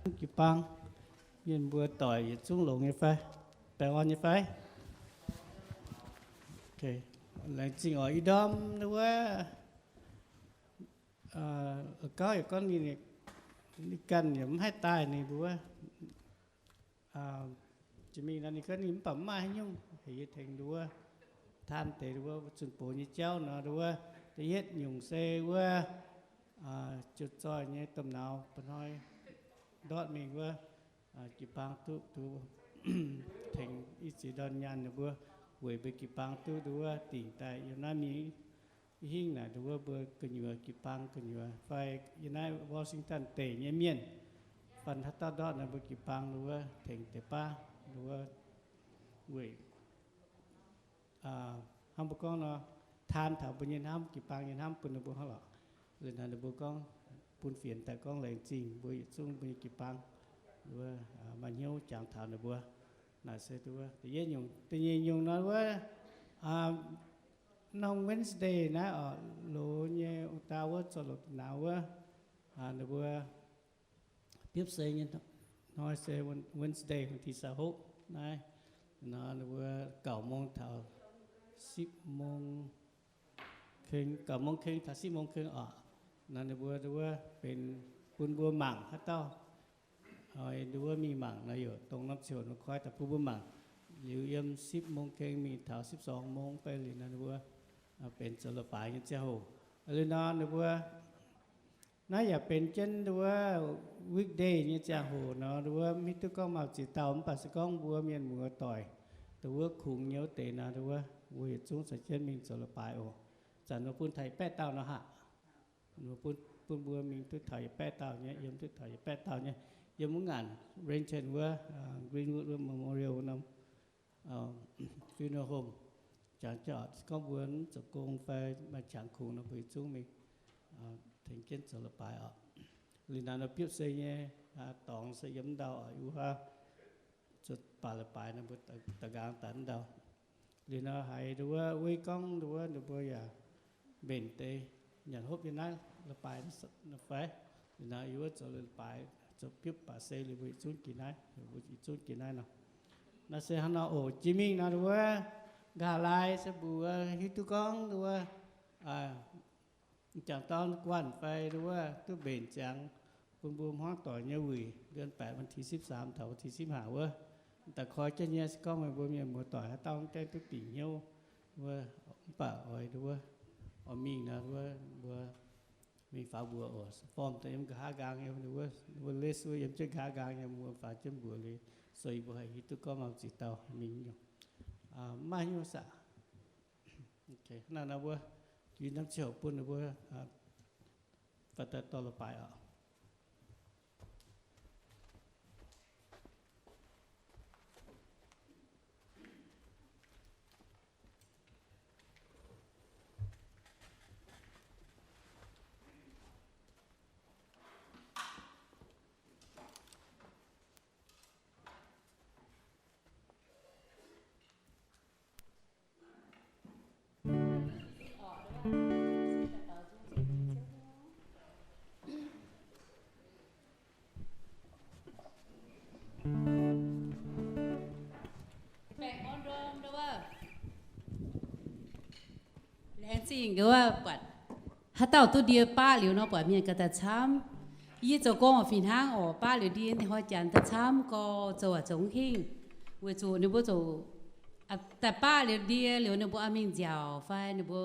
jiu-baang, mienh mbuo doic yietc zungv longx nyei fai? Baengh orn nyei fai? Laengz zingh oc. Ih ndorm wuov, gauv yaac gorngv ninh, ninh ganh yaac mv haih daaih ninh mbuo. Jiex mingh nor ninh gorngv ninh mv baac mv maaih haaix nyungc, heuc yie tengx nduov taan deix nduov zunh box nyei jauv nor nduov. Da'yietv nyungc se wuov, ziouc zoih nyei domh nauz mba'hnoi ndortv mingh wuov, jiu-baang duqv, duqv tengx i ziex ndorn nyaanh ninh mbuo, weic mbuo jiu-baang duqv nduov dingc daaih yiem naaiv mingh. Ih hingv naaic nduov mbuo gu'nyuoz jiu-baang gu'nyuoz fai yiem naaiv Washington State nyei mienh, fai haaix dauh ndortv naaic mbuo jiu-baang nduov tengx deix baav nduov weic hnangv mbuo gorngv nor, taan taux mbuo nyei hnamv, jiu-baang nyei hnamv bun ninh mbuo hnangv lorqc. Liuz naaic ninh mbuo gorngv bun fienx daaih gorngv laengz zingh mbuo yietc zungv mbuo nyei jiu-baang wuov, maaih hnyouv jangx taux ninh mbuo. Naaic se da'yietv nyungc. Da'nyeic nyungc nor wuov, norm Wednesday naaiv oc, loz nyei ong-daa wuov zoux loz nauz wuov, ninh mbuo biopv seix nyei hnoi se Wednesday, วันที่สิบหก naaiv. Nor ninh mbuo เก้าโมง taux สิบโมงครึ่ง, เก้าโมงครึ่ง taux สิบโมงครึ่ง oc. Nor ninh mbuo wuov benx bun mbuo mangc haaix dauh oix nduov mingh mangc nor, yaac dongh norm ziouc nor koi daaih bun mbuo mangc. Liuz yiem สิบโมงครึ่ง mingh taux สิบสองโมง fai liuz nor ninh mbuo benx zoux leiz-baaix nyei ziangh hoc. Liuz nor ninh mbuo naaiv yaac benx jienv nduov weekday nyei ziangh hoc nor, nduov mv hiuv duqv gorngv maaih ziex dauh, mv baac se gorngv mbuo mienh muoz doic nduov kungx nyei wuov deix nor, nduov mbuo yietc zungv caux jienv mingh zoux leiz-baaix oc. Zanc nor bun taux yietc baeqv dauh nor haic. Bun, bun mbuo mingh duqv taux yietc baeqv dauh nyei, yiem duqv taux yietc baeqv dauh nyei, yiem wuov ngaanc Renton wuov, Greenwood wuov Memorial norm funeral home. Jangx jauv gorngv mbuo mv zoux gong fai maaih qangx kungx nor, mbuo yietc zungv mingh tengx jienv zoux leiz-baaix oc. Liuz naaiv nor biopv seix nyei dorngx se yiem ndau oc, wuov zuqc baac leiz-baaix nor mbuo da'nqaang daaih ndau. Liuz nor haiz nduov weiv gorngv nduov ninh mbuo yaac mbenc deix nyanc hopv nyei naaiv leiz-baaix fai? Liuz nor yie wuov zoux leiz-baaix, zoux biopv baac se liuz mbuo yietc zungv jiex naaiv, mbuo yietc zungv jiex naaiv nor. Naaiv se hnangv nor oc. Jiex mingh nor nduov nqa'haav laai se mbuox hiuv duqv gorngv nduov jangx dorn guanh fai nduov duqv mbenc ziangx bun mbuo hmuangv doic nyei wuic เดือนแปด วันที่สิบสาม taux วันที่สิบห้า wuov. Da'koi jienv nyei se gorngv meih mbuo mienh muoz doic haaix dauh mv gaengh duqv dingc hnyouv wuov, mv baac oix nduov oix mingh nor wuov mbuo mingh faaux mbuox oc. Form daaih yiem nqa'haav nqaang, yiem wuov list wuov yiem jienv nqa'haav nqaang, yiem wuov faaux jienv mbuox liuz, so yie mbuo haih hiuv duqv gorngv maaih ziex dauh mingh nyungc. Mv maaih hnyouv saah? Hnangv naaiv nor mbuo juix norm ziouc bun ninh mbuo faaux daaih dorh leiz-baaix oc. Laengz zingh nduov buatc haaix dauh duqv ndie baqv liuz nor, buatc mienh ganh daaih camv. Yie zoux gong oix fih hnangv oc, baqv liuz ndie hnoi janx daaih camv gorx, zoux aac zoux mv hingh. Weic zuqc ninh mbuo zoux daaih baqv liuz ndie liuz ninh mbuo oix mingh nziaauc fai ninh mbuo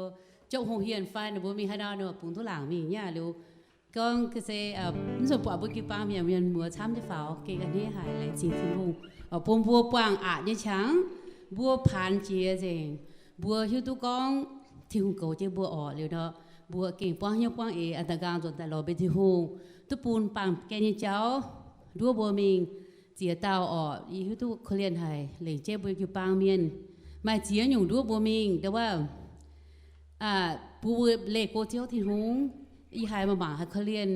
jopv hungh hienh fai ninh mbuo mingh haaix nor ninh bungx duqv laangc mingh nyei liuz. Gorngv se mv zuqc buatc mbuo jiu-baang mienh, mienh muoz camv nyei faaux, gengh a'hneiv haic, laengz zingh Tin-Hungh bun mbuo buangh aqc nyei qangx, mbuo paanx jiex nzengc, mbuo hiuv duqv gorngv Tin-Hungh goux jienv mbuo orqc liuz nor, mbuo gengh buangv hnyouv buangv eix a'nda nqaang nzuonx daaih lorz mbuo Tin-Hungh, duqv bun baamh gen nyei jauv nduov mbuo mingh ziex dauh orqc. Yie hiuv duqv korv-lienh haic, lengc jeiv mbuo jiu-baang mienh maaih ziex nyungc nduov mbuo mingh, ndo wuov bun mbuo leih go Ziouv Tin-Hungh. Yie haiz maaih mangc haiz korv-lienh,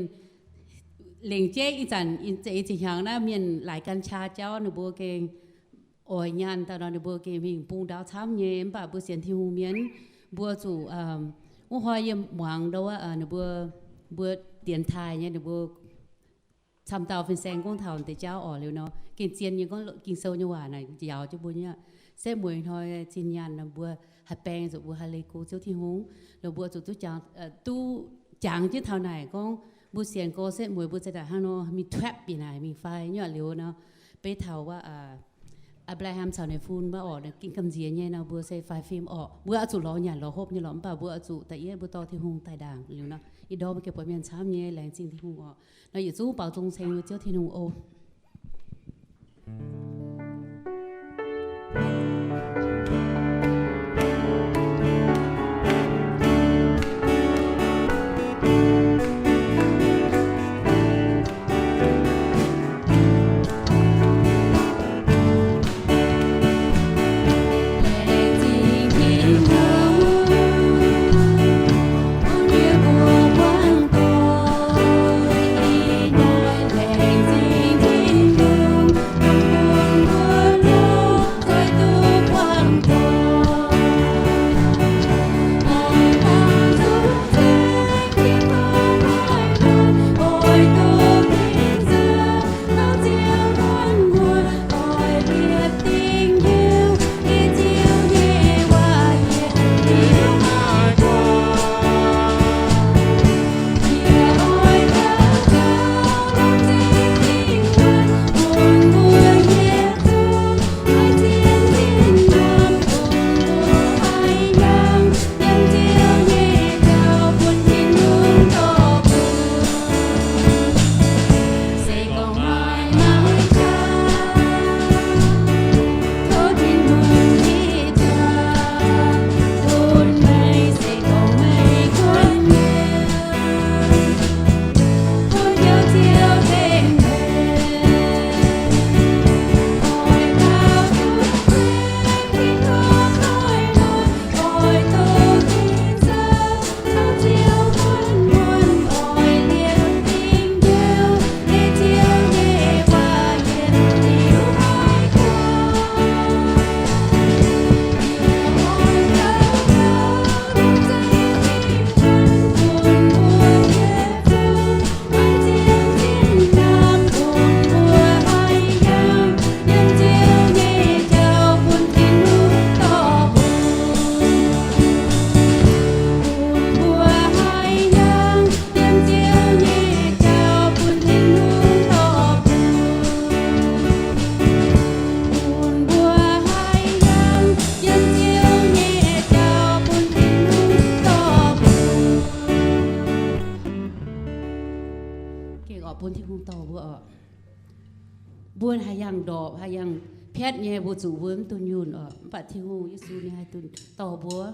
lengc jeiv ih zanc za'eix zinh hnyangx naaiv mienh laaix gan qaa jauv ninh mbuo gengh oix nyaanh daaih nor ninh mbuo gengh mingh bung ndaauv camv nyei. Mv baac mbuo sienx Tin-Hungh mienh, mbuo zuqc wuov hnoi yiem muangx ndo wuov ninh mbuo, mbuo dienx taaih nyei ninh mbuo camv dauh fin-saeng gorngv taux deix jauv orqc. Liuz nor, gengh zien nyei gorngv Ging-Sou nyei waac naaic njaaux jienv mbuo nyei aqv. Setv mueiz hnoi zinh nyaanh nor, mbuo haih baeng zuqc mbuo haih leih go Ziouv Tin-Hungh. Liuz mbuo zuqc duqv jangx, duqv jangx jienv taux naaic gorngv mbuo sienx gorx setv mueiz mbuo za'gengh hnangv nor mingh tuapv bieqc naaic mingh fai nyei aqv. Liuz nor, beiv taux wuov Apc^laa^ham caux ninh fun wuov orqc, gengh gamh nziex nyei nor, mbuo se faix fim orqc. Mbuo oix zuqc lorz nyanc lorz hopv nyei lorqc, mv baac mbuo oix zuqc da'yietv mbuo dorh Tin-Hungh daaih ndaangc. Liuz nor, ih ndorm mbuo gengh buatc mienh camv nyei, laengz zingh Tin-Hungh orqc. Nor yietc zungv baaux nzung ceng mbuo Ziouv Tin-Hungh oc. Gengh oix bun Tin-Hungh dorh mbuo oc. Mbuo haih yangh ndorpc, haih yangh piatv nyei, mbuo zuqc mbuo mv dunh yunh oc. Mv baac Tin-Hungh Yesu ninh haih dunh dorh mbuo.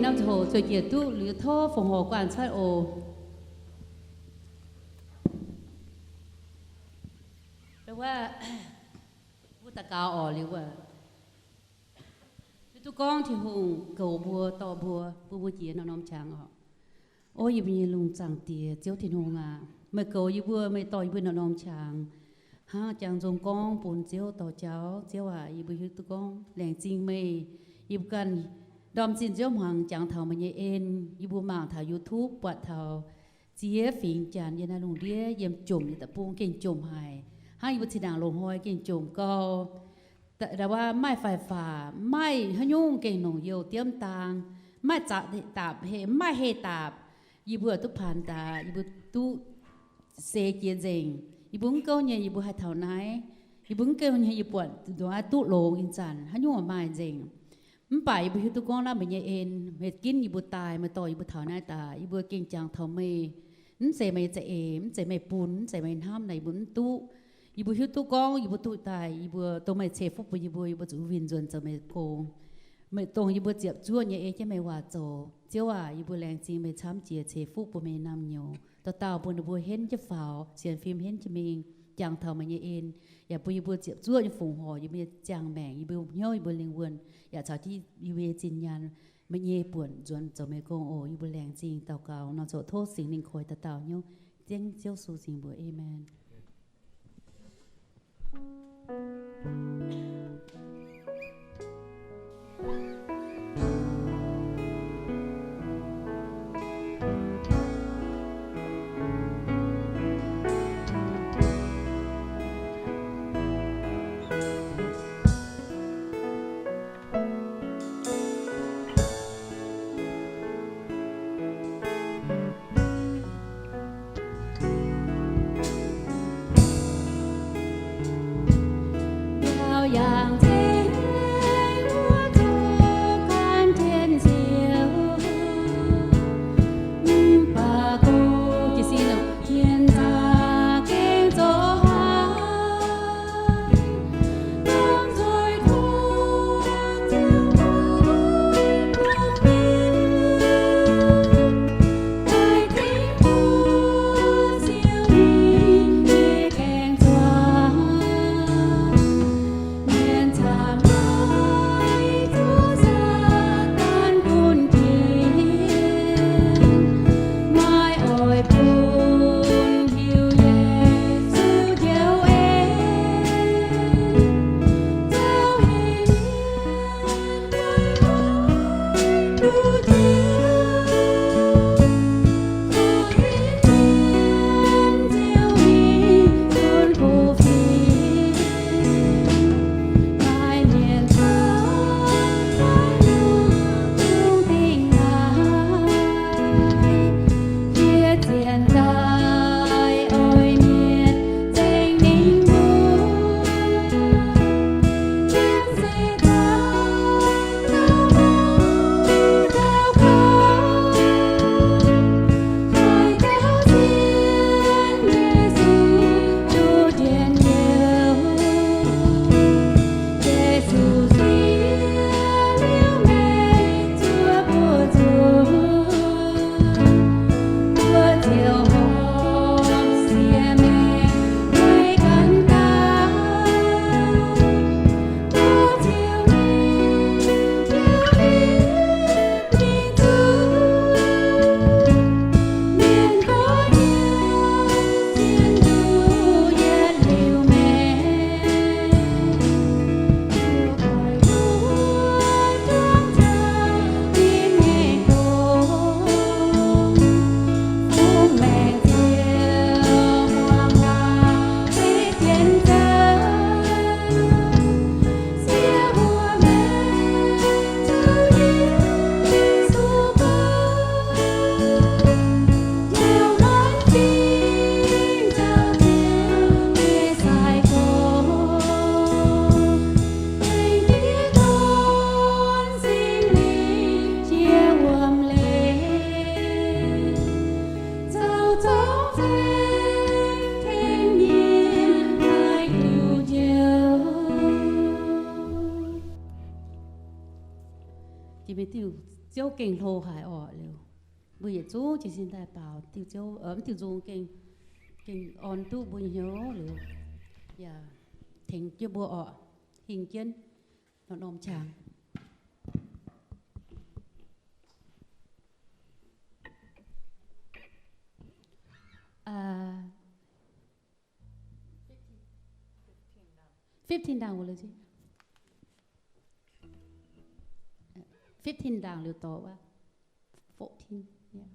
Norm ziangh hoc zueiz jiez duqv liuz tov fongc horc guanh cuotv oc. Wuov, mbuo daux gaux oc. Liuz wuov, hiuv duqv gorngv Tin-Hungh goux mbuo, dorh mbuo, bun mbuo jiex norm-norm qangx oc. O yie mbuo nyei lungh zaangc Diex, Ziouv Tin-Hungh aac, meih goux yie mbuo, meih dorh yie mbuo norm-norm qangx, hnangv jangx nzung gorngv bun Ziouv dorh jauv. Ziouv aac, yie mbuo hiuv duqv gorngv laengz zingh meih. Yie mbuo ganh ndorm zinh nziouv hmuangx jangx taux meih nyei en. Yie mbuo mangc taux YouTube, buatc taux ziex fingx Janx yiem naaiv lungh ndiev yiem jomc nyei deic-bung gengh jomc haic, hnangv yie mbuo zinh ndaangc loz-hnoi gengh jomc gau. Ndau wuov maaih faix-fac, maaih haaix nyungc gengh longc youh diemv dang, maaih zaqc daapc, maaih heh daapc, yie mbuo duqv paanx daaih, yie mbuo duqv seix jiex nzengc. Yie mbuo mv gouv nyei yie mbuo haih taux naaiv. Yie mbuo mv gouv nyei yie buatc nduov duqv longx ih zanc, haaix nyungc maaih nzengc. Mv baac yie mbuo hiuv duqv gorngv naaiv meih nyei en, meih ginv yie mbuo daaih, meih dorh yie mbuo taux naaiv daaih, yie mbuo gengh jangx taux meih. Mv zeiz meih za'eix, mv zeiz meih bun, mv zeiz meih hnamv naaic yie mbuo mv duqv. Yie mbuo hiuv duqv gorngv yie mbuo duqv daaih, yie mbuo dongh meih ceix fuqv bun yie mbuo, yie mbuo zuqc winh nzuonx zoux meih gong. Meih dongh yie mbuo ziepc zuoqv nyei ei jienv meih waac zoux. Ziouv aac, yie mbuo laengz zingh meih camv jiex ceix fuqv bun meih naamh nyouz, dauh dauh bun ninh mbuo henv jienv faaux, sienx fim henv jienv mingh, jangx taux meih nyei en, yaac bun yie mbuo ziepc zuoqv nyei fongc horc yie mbuo nyei ziangh maengc, yie mbuo hnyouv, yie mbuo lingh wuonh, yaac caux jienv yie mbuo nyei zinh nyaanh, meih nyei buonc nzuonx zoux meih gong oc. Yie mbuo laengz zingh daux gaux nor, zoux tov Singx Lingh koi dauh dauh hnyouv, ziangh Ziouv Yesu singx mbuox, aamen. gengh hlo haic orqc. Liuz mbuo yietc zungv jiez sin daaih baaux diuh nzung gengh, gengh orn duqv mbuo nyei hnyouv liuz, yaac tengx jienv mbuo orqc, hingh jienv norm-norm qangx. Fifteen ndaangc wuov liuz, fifteen ndaangc liuz dorh wuov, fourteen, yeah.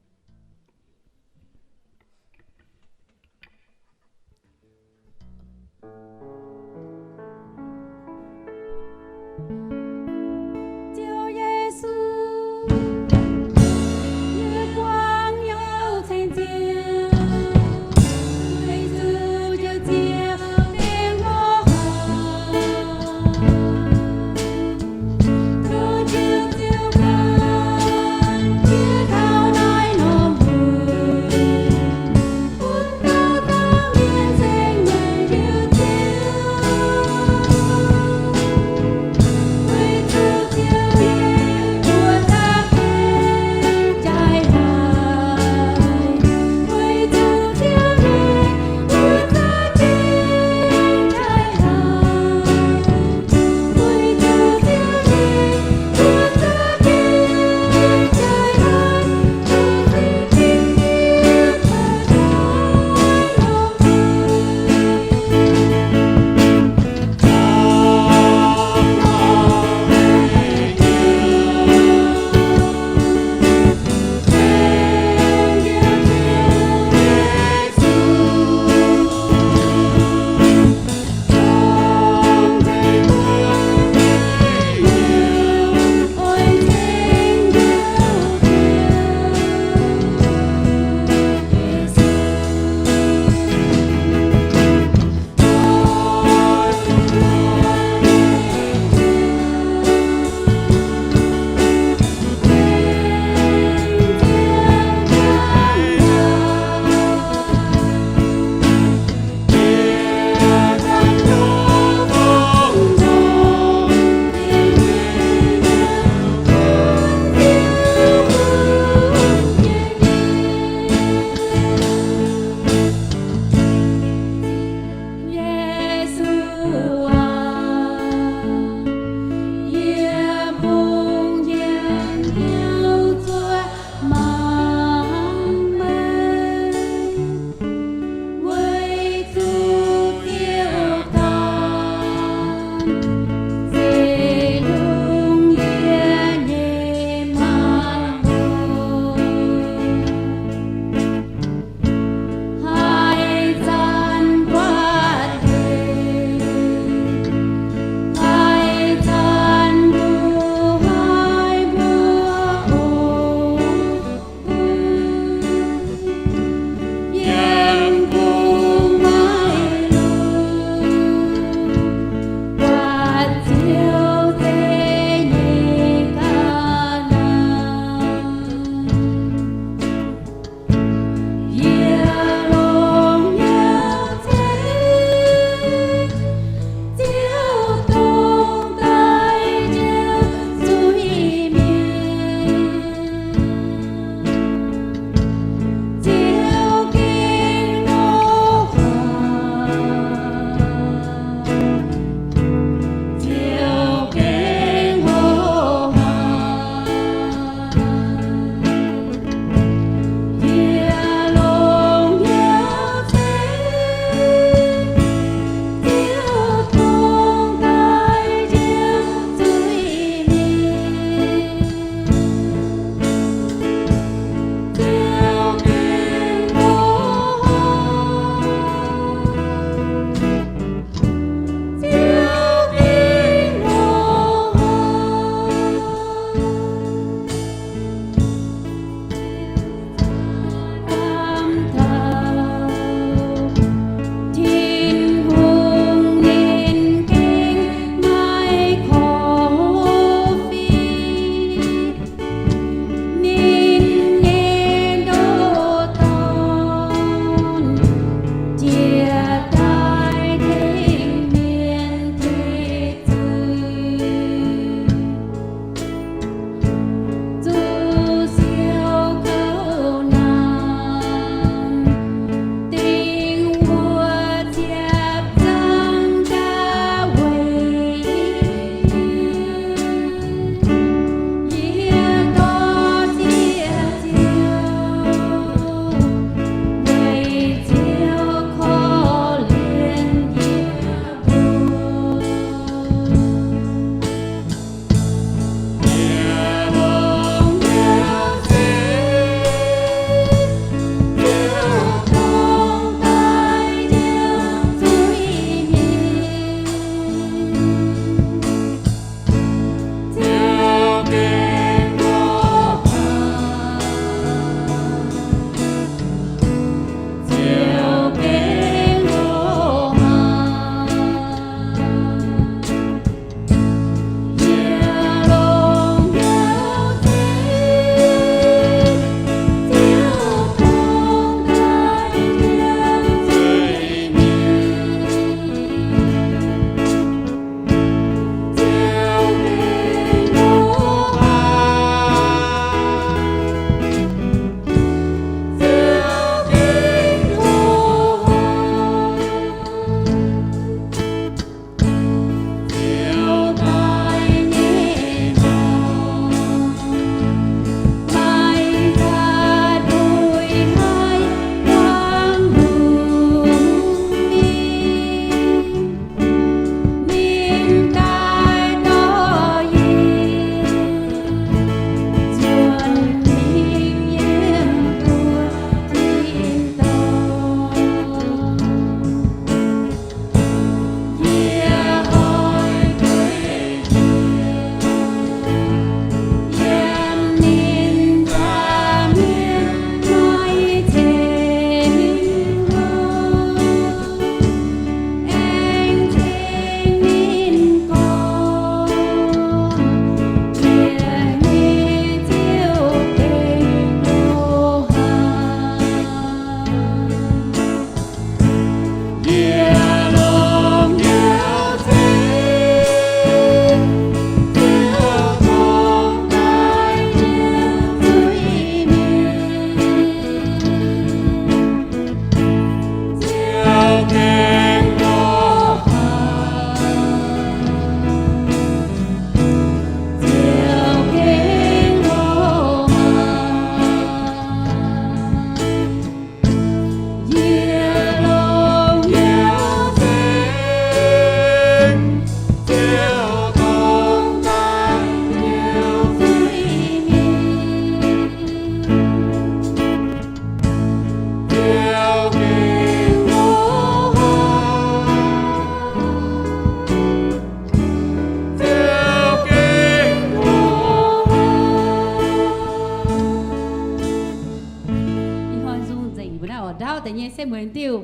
ndaauv deix nyei setv mueiz diuh.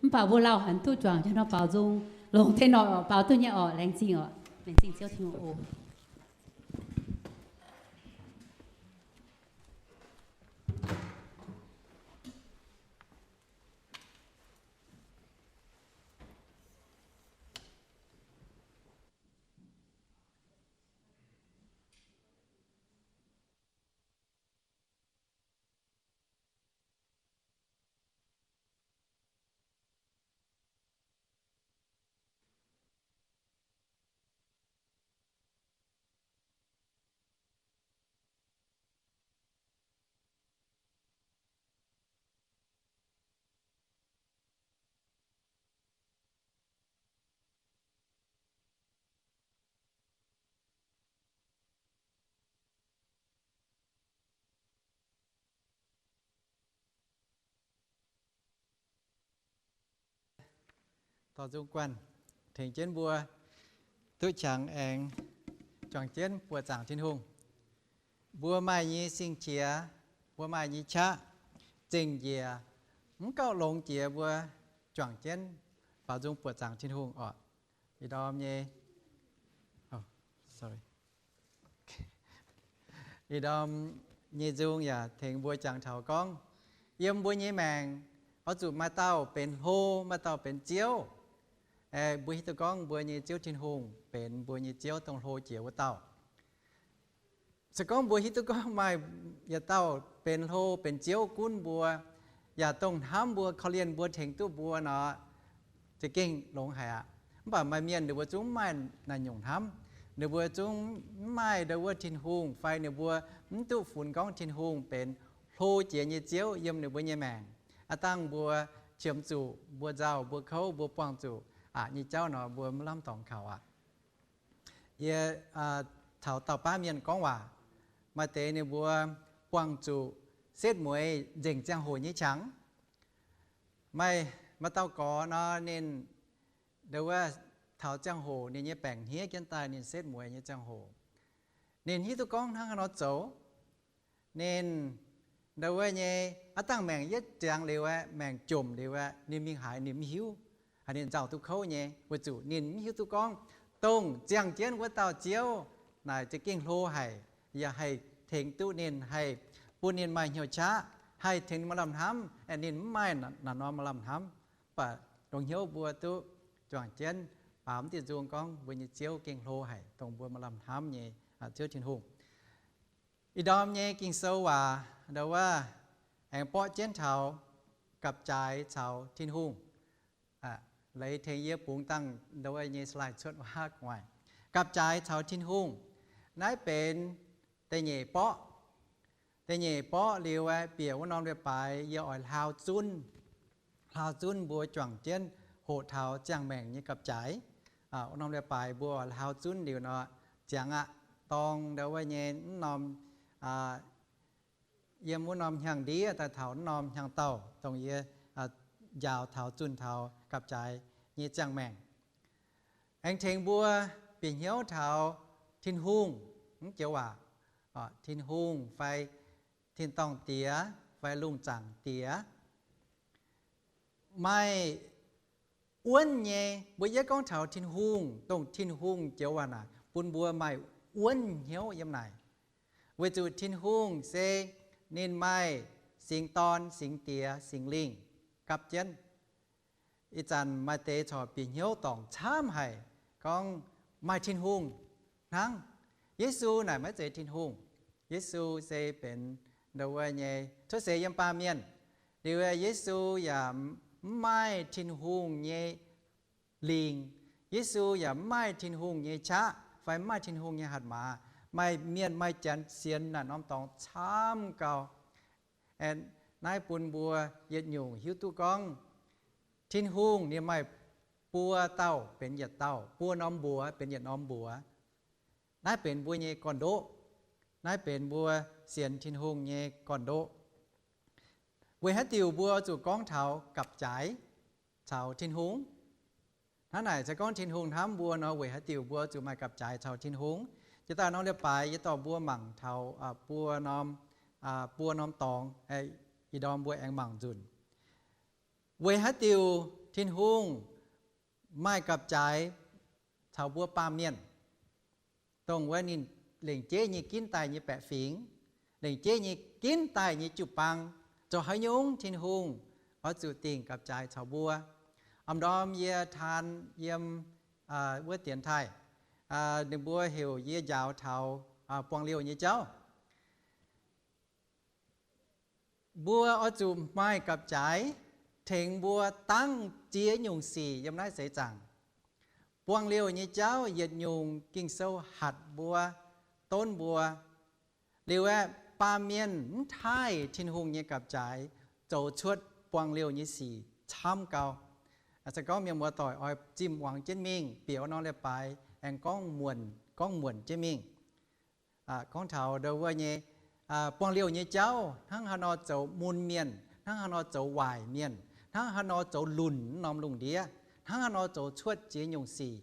Mv baac mbuo lauh hanc duqv juangc jienv nor baaux nzung, longc tengx nor baaux duqv nyei orqc. Laengz zingh orqc. Laengz zingh Ziouv Tin-Hungh oc. Dorh nzung guanh tengx jienv mbuo duqv qangx aengx juangc jienv buoqc zaangc Tin-Hungh. Mbuo maaih nyei sing-qiex, mbuo maaih nyei qaqv zengc njiec, mv gauh longx jiex mbuo juangc jienv baaux nzung buoqc zaangc Tin-Hungh oc. Ih ndorm nyei, ih ndorm nyei nzung yaac tengx mbuo jangx taux gorngv, yiem mbuo nyei maengc oix zuqc maaih dauh benx hlo, maaih dauh benx Ziouv. Mbuo hiuv duqv gorngv mbuo nyei Ziouv Tin-Hungh benx mbuo nyei Ziouv, dongh hlo jiex wuov dauh. Se gorngv mbuo hiuv duqv gorngv maaih yietc dauh benx hlo benx Ziouv gunv mbuo, yaac dongh hnamv mbuo, korv-lienh mbuo, tengx duqv mbuo nor, za'gengh longx haic aqv. Mv baac maaih mienh ninh mbuo zungv mv maaih naaiv nyungc hnamv. Ninh mbuo zungv mv maaih ndau wuov Tin-Hungh, fai ninh mbuo mv duqv funx gorngv Tin-Hungh benx hlo jiex nyei Ziouv yiem ninh mbuo nyei maengc. Aav dangh mbuo qiemx zuqc, mbuo nzauh, mbuo kouv, mbuo buangh zuqc aqc nyei jauv nor, mbuo maiv lamh dorngx kaux aqv. Yie taux dauh baav mienh gorngv waac, maaih deix ninh mbuo buangh zuqc setv mueiz nzengc ziangh hoc nyei qangx. Maaih, maaih dauh gorx nor, ninh ndau wuov taux ziangh hoc ninh nyei baengc hniev jienv daaih ninh setv mueiz nyei ziangh hoc, ninh hiuv duqv gorngv hnangv haaix nor zoux. Ninh ndau wuov nyei, aav dangh maengc yietv ziangx liuz aeqv, maengc jomc liuz aeqv, ninh mingh haaix ninh mv hiuv. Ninh nzauh duqv kouv nyei, weic zuqc ninh mv hiuv duqv gorngv dongh ziangh jienv wuov dauh Ziouv naaic za'gengh hlo haic, yaac haih tengx duqv ninh, haih bun ninh maaih hnyouv qaqv, haih tengx ninh maaih lamh hnamv. Ninh mv maaih naaiv norm maaih lamh hnamv, mv baac dongh hnyouv mbuo duqv juangc jienv baaux mv diuh nzung gorngv mbuo nyei Ziouv gengh hlo haic, dongh mbuo maaih lamh hnamv nyei Ziouv Tin-Hungh. Ih ndorm nyei Ging-Sou waac ndau wuov aengx borqv jienv taux gapv-jaaix caux Tin-Hungh. Leiz tengx yie bungx dangh ndau wuov nyei slide cuotv wuov gu'nguaaic. Gapv-jaaix caux Tin-Hungh. Naaiv benx da'nyeic borqv. Da'nyeic borqv liuz aeqv, bieqc wuov norm leiz-baaix yie oix hlaau zunv, hlaau zunv mbuo juangc jienv hoqc taux ziangh maengc nyei gapv-jaaix. Wuov norm leiz-baaix mbuo oix hlaau zunv liuz nor, ziangx aqv, dorng ndau wuov nyei mv norm, yiem wuov norm hnyangx-ndiev daaih taux mv norm hnyangx-daauh, dongh yie njaaux taux zunh taux gapv-jaaix nyei ziangh maengc. Aengx tengx mbuo bieqc hnyouv taux Tin-Hungh, mv joux waac, Tin-Hungh fai tin-dorngh Diex fai lungh zaangc Diex. Maaih wuonv nyei, mbuo yietv gorngv taux Tin-Hungh, dongh Tin-Hungh joux waac naaic bun mbuo maaih wuonv hnyouv yiem naaic. Weic zuqc Tin-Hungh se ninh maaih Singx Dorn, Singx Diex, Singx Lingh gapv jienv. Ih zanc maaih deix corc bieqc hnyouv dorngc camv haic, gorngv maaih Tin-Hungh hnangv. Yesu naaic maiv zeiz Tin-Hungh. Yesu se benx ndau wuov nyei cuotv seix yiem baamh mienh. Liuz Yesu yaac mv maaih Tin-Hungh nyei lingc. Yesu yaac mv maaih Tin-Hungh nyei qaqv fai mv maaih Tin-Hungh nyei hatc maaz. Maaih mienh maaih janx sienx naaic norm dorngx camv gau. Naaiv bun mbuo yietc nyungc hiuv duqv gorngv Tin-Hungh ninh maaih buo dauh benx yietc dauh, buo norm mbuox benx yietc norm mbuox. Naaiv benx mbuo nyei gorn-ndoqv. Naaiv benx mbuo sienx Tin-Hungh nyei gorn-ndoqv. Weic haaix diuc mbuo zuqc gorngv taux gapv-jaaix caux Tin-Hungh? Hnangv naaic se gorngv Tin-Hungh hnamv mbuo nor, weic haaix diuc mbuo zuqc maaih gapv-jaaix caux Tin-Hungh? Jiex daaih norm leiz-baaix yie dorh mbuo mangc taux buo norm, buo norm dorngx, ih ndorm mbuo aengx mangc nzunc. Weic haaix diuc Tin-Hungh maaih gapv-jaaix caux mbuo baamh mienh, dongh wuov ninh lengc jeiv nyei ginv daaih nyei baeqc fingx, lengc jeiv nyei ginv daaih nyei jiu-baang, zoux haaix nyungc Tin-Hungh oix zuqc dingc gapv-jaaix caux mbuo? A'ndorm yie taan yiem wuov dienx taaih, ninh mbuo heuc yie njaaux taux buangh liouh nyei jauv. Mbuo oix zuqc maaih gapv-jaaix tengx mbuo dangv ziex nyungc sic yiem naaiv seix zaangc. Buangh liouh nyei jauv yietc nyungc Ging-Sou hatc mbuo, donv mbuo. Liuz aeqv, baamh mienh mv taaih Tin-Hungh nyei gapv-jaaix zoux cuotv buangh liouh nyei sic camv gau. Se gorngv mienh muoz-doic oix zimh muangx jienv mingh, bieqc wuov norm leiz-baaix aengx gorngv muonc, gorngv muonc jienv mingh. Gorngv taux ndo wuov nyei buangh liouh nyei jauv hnangv haaix nor zoux mun mienh, hnangv haaix nor zoux waaic mienh, hnangv haaix nor zoux lunc norm lungh ndiev, hnangv haaix nor zoux cuotv ziex nyungc sic.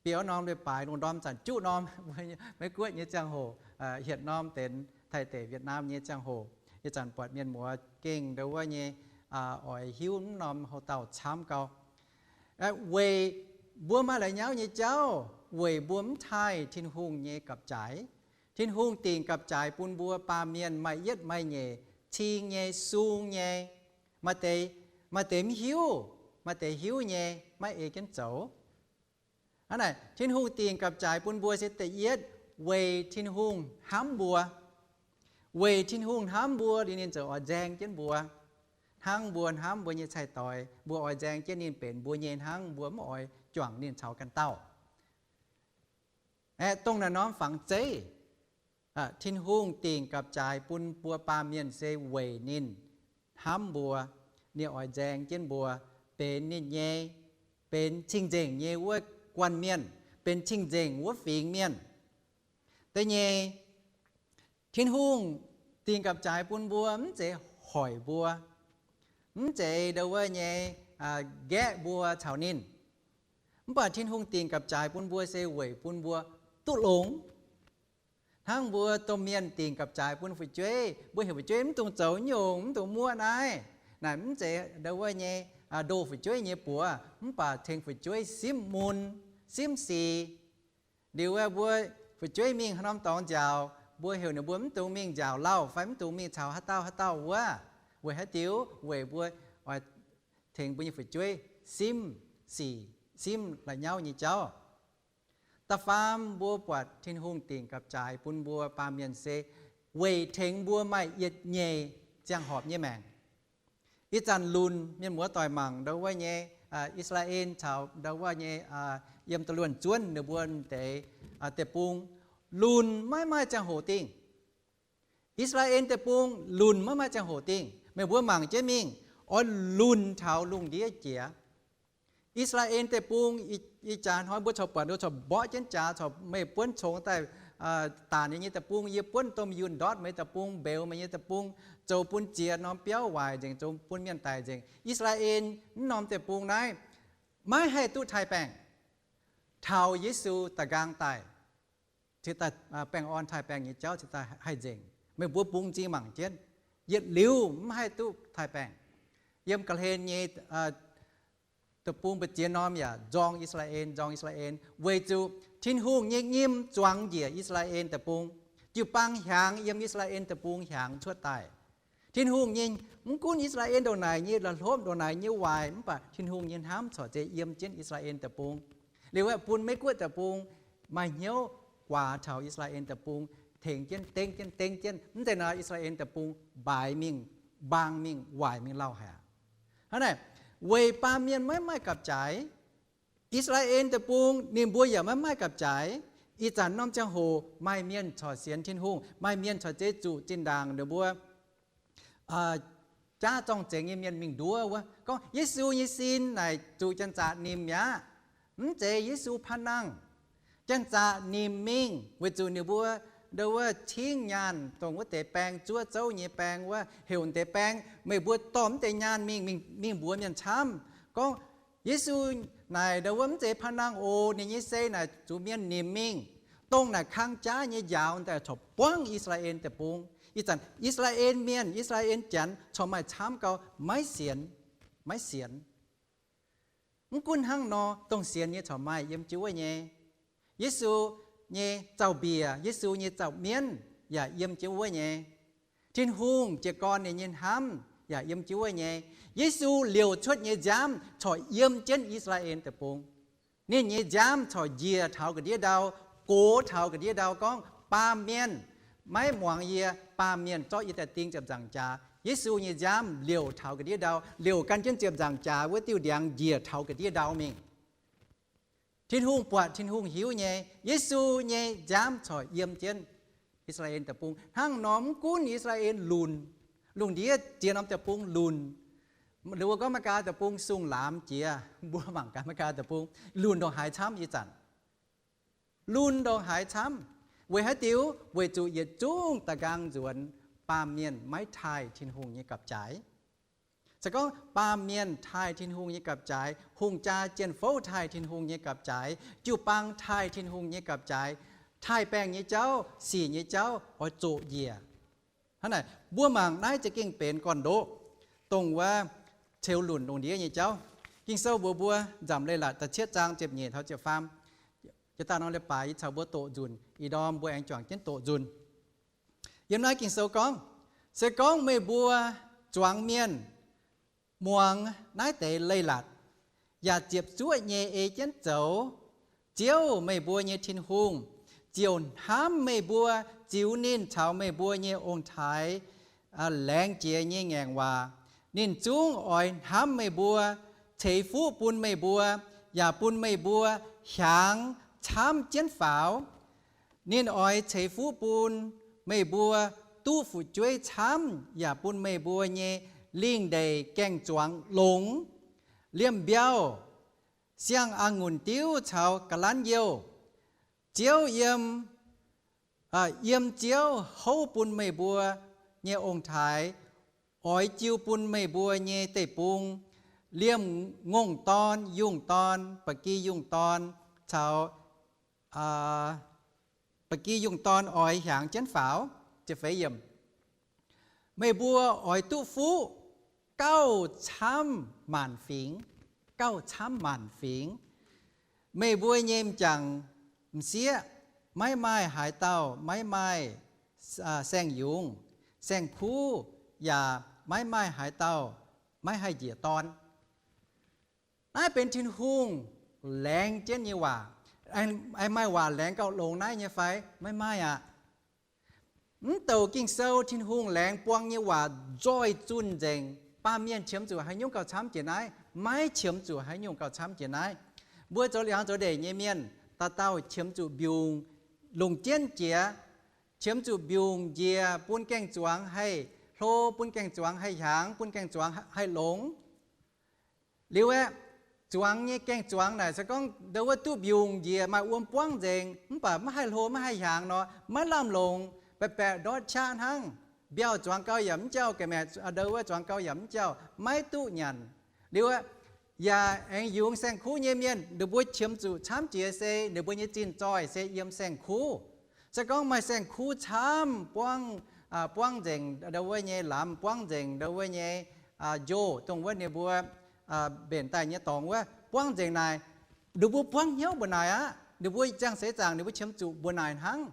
Bieqc wuov norm leiz-baaix lungh ndorm zanc juqv norm, Meiv Guoqv nyei ziangh hoc, hietc norm denx Taiv deic Vietnam nyei ziangh hoc, ih zanc buatc mienh muoz gengh ndo wuov nyei oix hiuv mv norm houv dauh camv gau. Weic mbuo maaih la'nyauv nyei jauv, weic mbuo mv taaih Tin-Hungh nyei gapv-jaaix. Tin-Hungh dingc gapv-jaaix bun mbuo baamh mienh maaih yietv maaih nyeic, cing nyei, sung nyei, maaih deix, maaih deix mv hiuv, maaih deix hiuv nyei, maiv ei jienv zoux. Hnangv naaic, Tin-Hungh dingc gapv-jaaix bun mbuo se da'yietv weic Tin-Hungh hnamv mbuo. Weic Tin-Hungh hnamv mbuo liuz ninh ziouc oix nzaeng jienv mbuo, hnangv mbuo hnamv mbuo nyei cai-doix, mbuo oix nzaeng jienv ninh benx mbuo nyei hnangv, mbuo mv oix juangc ninh caux ganh dauh. Aeqv, dongh naaiv norm fangx zeiv, Tin-Hungh dingc gapv-jaaix bun mbuo baamh mienh se weic ninh hnamv mbuo, ninh oix nzaeng jienv mbuo benx ninh nyei, benx cing-nzengc nyei wuov guanh mienh, benx cing-nzengc wuov fingx mienh. Da'nyeic, Tin-Hungh dingc gapv-jaaix bun mbuo mv zeiz hoic mbuo, mv zeiz ndo wuov nyei nqaeqv mbuo caux ninh. Mv baac Tin-Hungh dingc gapv-jaaix bun mbuo se weic bun mbuo duqv longx. Hnangv mbuo domh mienh dingc gapv-jaaix bun fu'jueiv, mbuo heuc fu'jueiv mv dungx zoux nyungc, mv dungx muoqv naaiv. Naaic mv zeiz ndo wuov nyei ndoh fu'jueiv nyei buoz, mv baac tengx fu'jueiv simv mun, simv sic. Liuz aeqv, mbuo fu'jueiv mingh haaix norm dorngx nziaauc, mbuo heuc ninh mbuo mv dungx mingh nziaauc lauh fai mv dungx mingh caux haaix dauh haaix dauh wuov. Weic haaix diuc? Weic mbuo oix tengx mbuo nyei fu'jueiv simv sic, simv la'nyauv nyei jauv. Da'faam mbuo buatc Tin-Hungh dingc gapv-jaaix bun mbuo baamh mienh se weic tengx mbuo maaih yietc nyeic ziangh horpc nyei maengc. Ih zanc lunc mienh muoz-doic mangc ndo wuov nyei I^saa^laa^en caux ndo wuov nyei yiem da'luonx zuonv ninh mbuo deix deic-bung, lunc maiv maaih ziangh hoc dingh. I^saa^laa^en deic-bung lunc maiv maaih ziangh hoc dingh. Meih mbuo mangc jienv mingh, oix lunc taux lungh ndiev jiex. I^saa^laa^en deic-bung, ih jaax hnoi mbuo corc buatc, mbuo corc mborqv jienv jaax, corc meih buonv congx daaih daanc yie nyei deic-bung, yie buonv domh yunh ndortv meih deic-bung, mbeux meih nyei deic-bung, zoux bun ziex norm biauv waaic nzengc, zoux bun mienh daic nzengc. I^saa^laa^en mv norm deic-bung naaiv maiv haih duqv taaih baengh. Taux Yesu da'nqaang daaih, cingx daaih baengh orn taaih baengh nyei jauv cingx daaih haih nzengc. Meih mbuo bungx m'zing mangc jienv, yietc liuz mv haih duqv taaih baengh. Yiem Ga'hlen nyei deic-bung mbu'ziex norm yaac nzorng I^saa^laa^en, nzorng I^saa^laa^en, weic zuqc Tin-Hungh nyei nyim zuangx njiec I^saa^laa^en deic-bung. Jiu-baang hiaangx yiem I^saa^laa^en deic-bung hiaangx cuotv daaih. Tin-Hungh nyei, mv gunv I^saa^laa^en ndongc naaic nyei la'hlopv, ndongc naaic nyei waaic, mv baac Tin-Hungh nyei hnamv corc zeiz yiem jienv I^saa^laa^en deic-bung. Liuz aeqv, bun Meiv Guoqv deic-bung maaih hnyouv guaax taux I^saa^laa^en deic-bung, tengx jienv, dengv jienv, dengv jienv. Mv zeiz nor, I^saa^laa^en deic-bung mbaaix mingh, mbaang mingh, waaic mingh lauh haic aqv. Hnangv naaic, weic baamh mienh maiv maaih gapv-jaaix, I^saa^laa^en deic-bung ninh mbuo yaac maiv maaih gapv-jaaix. Ih zanc norm ziangh hoc maaih mienh corc sienx Tin-Hungh, maaih mienh corc zeiz zuqc zinh ndaangc ninh mbuo jaav zorng-zengx nyei mienh mingh nduov wuov, gorngv Yesu nyei sin naaic zuqc janx-zaqc nimc mi'aqv. Mv zeiz Yesu paan nangh. Janx-zaqc nimc mingh weic zuqc ninh mbuo ndo wuov cingv nyaanh dongh wuov deix baeng, zuov zouv nyei baeng wuov, heuc deix baeng, meih mbuo dorh mv deix nyaanh mingh, mingh mbuox mienh camv gorngv, Yesu naaic ndo wuov mv zeiz paan nangh oc. Ninh nyei sei naaic zuqc mienh nimc mingh. Dongh naaic kang jaav nyei njaaux daaih corc buangv I^saa^laa^en deic-bung. Ih zanc I^saa^laa^en mienh, I^saa^laa^en janx corc maaih camv gau maiv sienx. maiv sienx. Mv gunv hnangv nor, dongh sienx nyei corc maaih yiem jienv wuov nyei. Yesu nyei zaux-mbiec, Yesu nyei zaux-mienv yaac yiem jienv wuov nyei. Tin-Hungh jiez gorn ninh nyei hnamv yaac yiem jienv wuov nyei. Yesu liouc cuotv nyei nziaamv corc yiem jienv I^saa^laa^en Deic-Bung. Ninh nyei nziaamv corc njiec taux ga'ndiev ndau, gox taux ga'ndiev ndau gorngv, Baamh mienh maiv muangx yie, baamh mienh zorqv yie daaih ding ziepc nzaangc jaax. Yesu nyei nziaamv liouc taux ga'ndiev ndau, liouc gan jienv ziepc nzaangc jaax wuov diuh ndiangx njiec taux ga'ndiev ndau mingh. Tin-Hungh buatc, Tin-Hungh hiuv nyei, Yesu nyei nziaamv corc yiem jienv I^saa^laa^en Deic-Bung. Hnangv nor mv gunv I^saa^laa^en lunc, lungh ndiev ziex norm deic-bung lunc, mbuo gorngv Meigaa Deic-Bung sung laamz jiex, mbuo mangc gaax Meigaa Deic-Bung lunc ndongc haaix camv ih zanc. Lunc ndongc haaix camv. Weic haaix diuc? Weic zuqc yietc zungv da'nqaang nzuonx baamh mienh maiv taaih Tin-Hungh nyei gapv-jaaix. Se gorngv baamh mienh taaih Tin-Hungh nyei gapv-jaaix, hungh jaa jien-fouv taaih Tin-Hungh nyei gapv-jaaix, jiu-baang taaih Tin-Hungh nyei gapv-jaaix, taaih-baengh nyei jauv, sic nyei jauv oix zoqc njiec. Hnangv naaic, mbuo mangc naaiv za'gengh benx gorn-ndoqv, dongh wuov ceux lunc lungh ndiev nyei jauv. Ging-Sou mbuox mbuo, Nzamc Leiz-Latc da'cietv zaang ziepc nyeic taux ziepc faam. Jiex daaih nor leiz-baaix yie caux mbuo doqc nzunc, ih ndorm mbuo aengx juangc jienv doqc nzunc. Yiem naaiv Ging-Sou gorngv, Se gorngv meih mbuo zuangx mienh muangx naaiv deix leiz-latc, yaac ziepc zuoqv nyei ei jienv zoux, Ziouv, meih mbuo nyei Tin-Hungh, ziouc hnamv meih mbuo, ziux ninh caux meih mbuo nyei ong-taaix laengz jiex nyei ngaengc waac. Ninh zungv oix hnamv meih mbuo, ceix fuqv bun meih mbuo, yaac bun meih mbuo hiaangx camv jienv faaux. Ninh oix ceix fuqv bun meih mbuo duqv fu'jueiv camv, yaac bun meih mbuo nyei lingh ndeic gaeng-zuangx longx, liemh mbiauh, siang-a'ngunc diuv caux ga'lanv youh. Ziouv yiem, yiem Ziouv houv bun meih mbuo nyei ong-taaix oix jiu bun meih mbuo nyei deic-bung, liemh ngongh dorn, yungh dorn, ba'gi yungh dorn caux ba'gi yungh dorn oix hiaangx jienv faaux. Meih mbuo oix duqv fuqv gauh camv maanc fingx, gauh camv maanc fingx. Meih mbuo nyei m'jangc m'sieqv maiv maaih haaix dauh maiv maaih saeng-yungz, saeng-kuv, yaac maiv maaih haaix dauh maiv haih njiec dorn. Naaiv benx Tin-Hungh laengz jienv nyei waac. Maaih waac laengz gauh longx naaiv nyei fai? Maiv maaih aqv. Mv douc Ging-Sou Tin-Hungh laengz buang nyei waac nzoih zunh nzengc. Baamh mienh qiemx zuqc haaix nyungc gauh camv jiex naaiv? Maiv qiemx zuqc haaix nyungc gauh camv jiex naaiv. Mbuo zoux liangx zoux ndeic nyei mienh, dauh dauh qiemx zuqc mbiungc longc jienv jiex, qiemx zuqc mbiungc njiec bun gaeng-zuangx haih hlo, bun gaeng-zuangx haih hiaangx, bun gaeng-zuangx haih longx. Liuz aeqv, zuangx nyei gaeng-zuangx naaic se gorngv ndau wuov duqv mbiungc njiec maaih wuom buangv nzengc, mv baac maiv haih hlo maiv haih hiaangx nor, maiv lamh longc, baeqc baeqc ndortv qaqv hnangv. Mbiauh zuangx gau yaac mv jauh, ga'maeqc ndau wuov zuangx gau yaac mv jauh, maiv duqv nyanc. Liuz aeqv, yaac aengx yungz saeng-kuv nyei mienh, ninh mbuo qiemx zuqc camv jiex se ninh mbuo nyei zinh zoih se yiem saeng-kuv. Se gorngv maaih saeng-kuv camv buangv, buangv nzengc ndau wuov nyei lamz, buangv nzengc ndau wuov nyei njoh, dongh wuov ninh mbuo mbenc daaih nyei dorngx wuov buangv nzengc naaic, ninh mbuo buangv hnyouv mbu'naaic aqv. Ninh mbuo ziangh seix zaangc ninh mbuo qiemx zuqc mbu'naaic hnangv.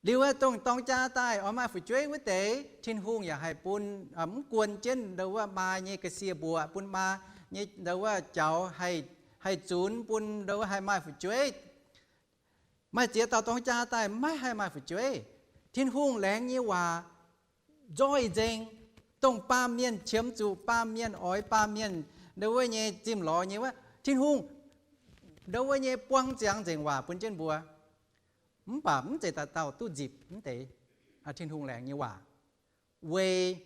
Liuz aeqv, dongh dorng jaa daaih oix maaih fu'jueiv wuov deix, Tin-Hungh yaac haih bun, mv guon jienv ndau wuov maa nyei ga'sie mbuoqc, bun maa nyei ndau wuov jaux haih zunx bun ndau wuov haih maaih fu'jueiv. Maaih ziex dauh dorng jaa daaih maiv haih maaih fu'jueiv. Tin-Hungh laengz nyei waac nzoih nzengc, dongh baamh mienh qiemx zuqc baamh mienh, oix baamh mienh ndau wuov nyei zimh lorz nyei wuov, Tin-Hungh ndau wuov nyei buang ziangx nzengc waac bun jienv mbuo. Mv baac mv zeiz dauh dauh duqv nzipc mv deix Tin-Hungh laengz nyei waac. Weic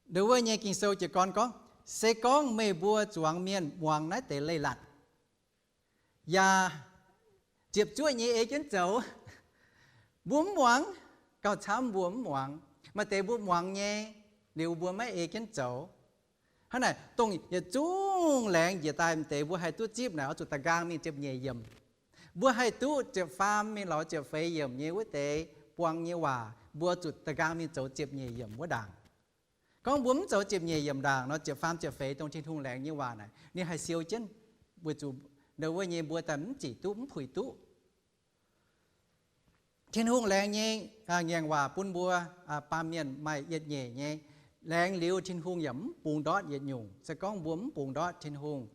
ndau wuov nyei Ging-Sou jiez gorn gorngv, se gorngv meih mbuo zuangx mienh muangx naaiv deix leiz-latc, yaac ziepc zuoqv nyei ei jienv zoux, mbuo mv muangx, gauh camv mbuo mv muangx. Maaih deix mbuo muangx nyei, liuz mbuo maiv ei jienv zoux. Hnangv naaic, dongh yietc zungv laengz njiec daaih m'deix mbuo haih duqv zipv naaic, oix zuqc da'nqaang mingh ziepc nyeic yiemc. Mbuo haih duqv ziepc faam mingh lorz ziepc feix yiemc nyei wuov deix buang nyei waac, mbuo zuqc da'nqaang mingh zoux ziepc nyeic yiemc wuov ndaangc. Gorngv mbuo mv zoux ziepc nyeic yiemc ndaangc nor, ziepc faam ziepc feix dongh Tin-Hungh laengz nyei waac naaic, ninh haih siou jienv, weic zuqc ndau wuov nyei mbuo daaih mv zic duqv, mv puix duqv. Tin-Hungh laengz nyei ngaengc waac bun mbuo baamh mienh maaih yietc nyeic nyei. Laengz liuz Tin-Hungh yaac mv bungx ndortv yietc nyungc. Se gorngv mbuo mv bungx ndortv Tin-Hungh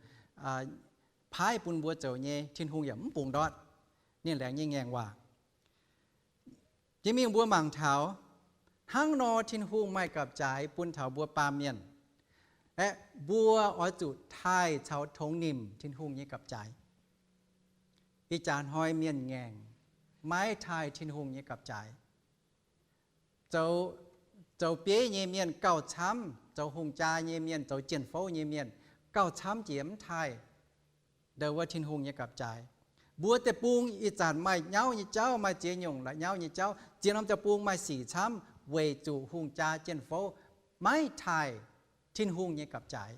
paaiv bun mbuo zoux nyei, Tin-Hungh yaac mv bungx ndortv ninh laengz nyei ngaengc waac. Jiex mingh mbuo mangc taux, hnangv nor Tin-Hungh maaih gapv-jaaix bun taux mbuo baamh mienh. Aeqv, mbuo oix zuqc taaih caux tongx nimc Tin-Hungh nyei gapv-jaaix. Ih jaax hnoi mienh ngaengc maiv taaih Tin-Hungh nyei gapv-jaaix. Zoux bieiv nyei mienh gauh camv, zoux hungh jaa nyei mienh, zoux jien-fouv nyei mienh gauh camv jiex mv taaih ndau wuov Tin-Hungh nyei gapv-jaaix. Mbuo deic-bung ih zanc maaih nyauv nyei jauv, maaih ziex nyungc la'nyauv nyei jauv, ziex norm deic-bung maaih sic camv weic zuqc hungh jaa jien-fouv maiv taaih Tin-Hungh nyei gapv-jaaix.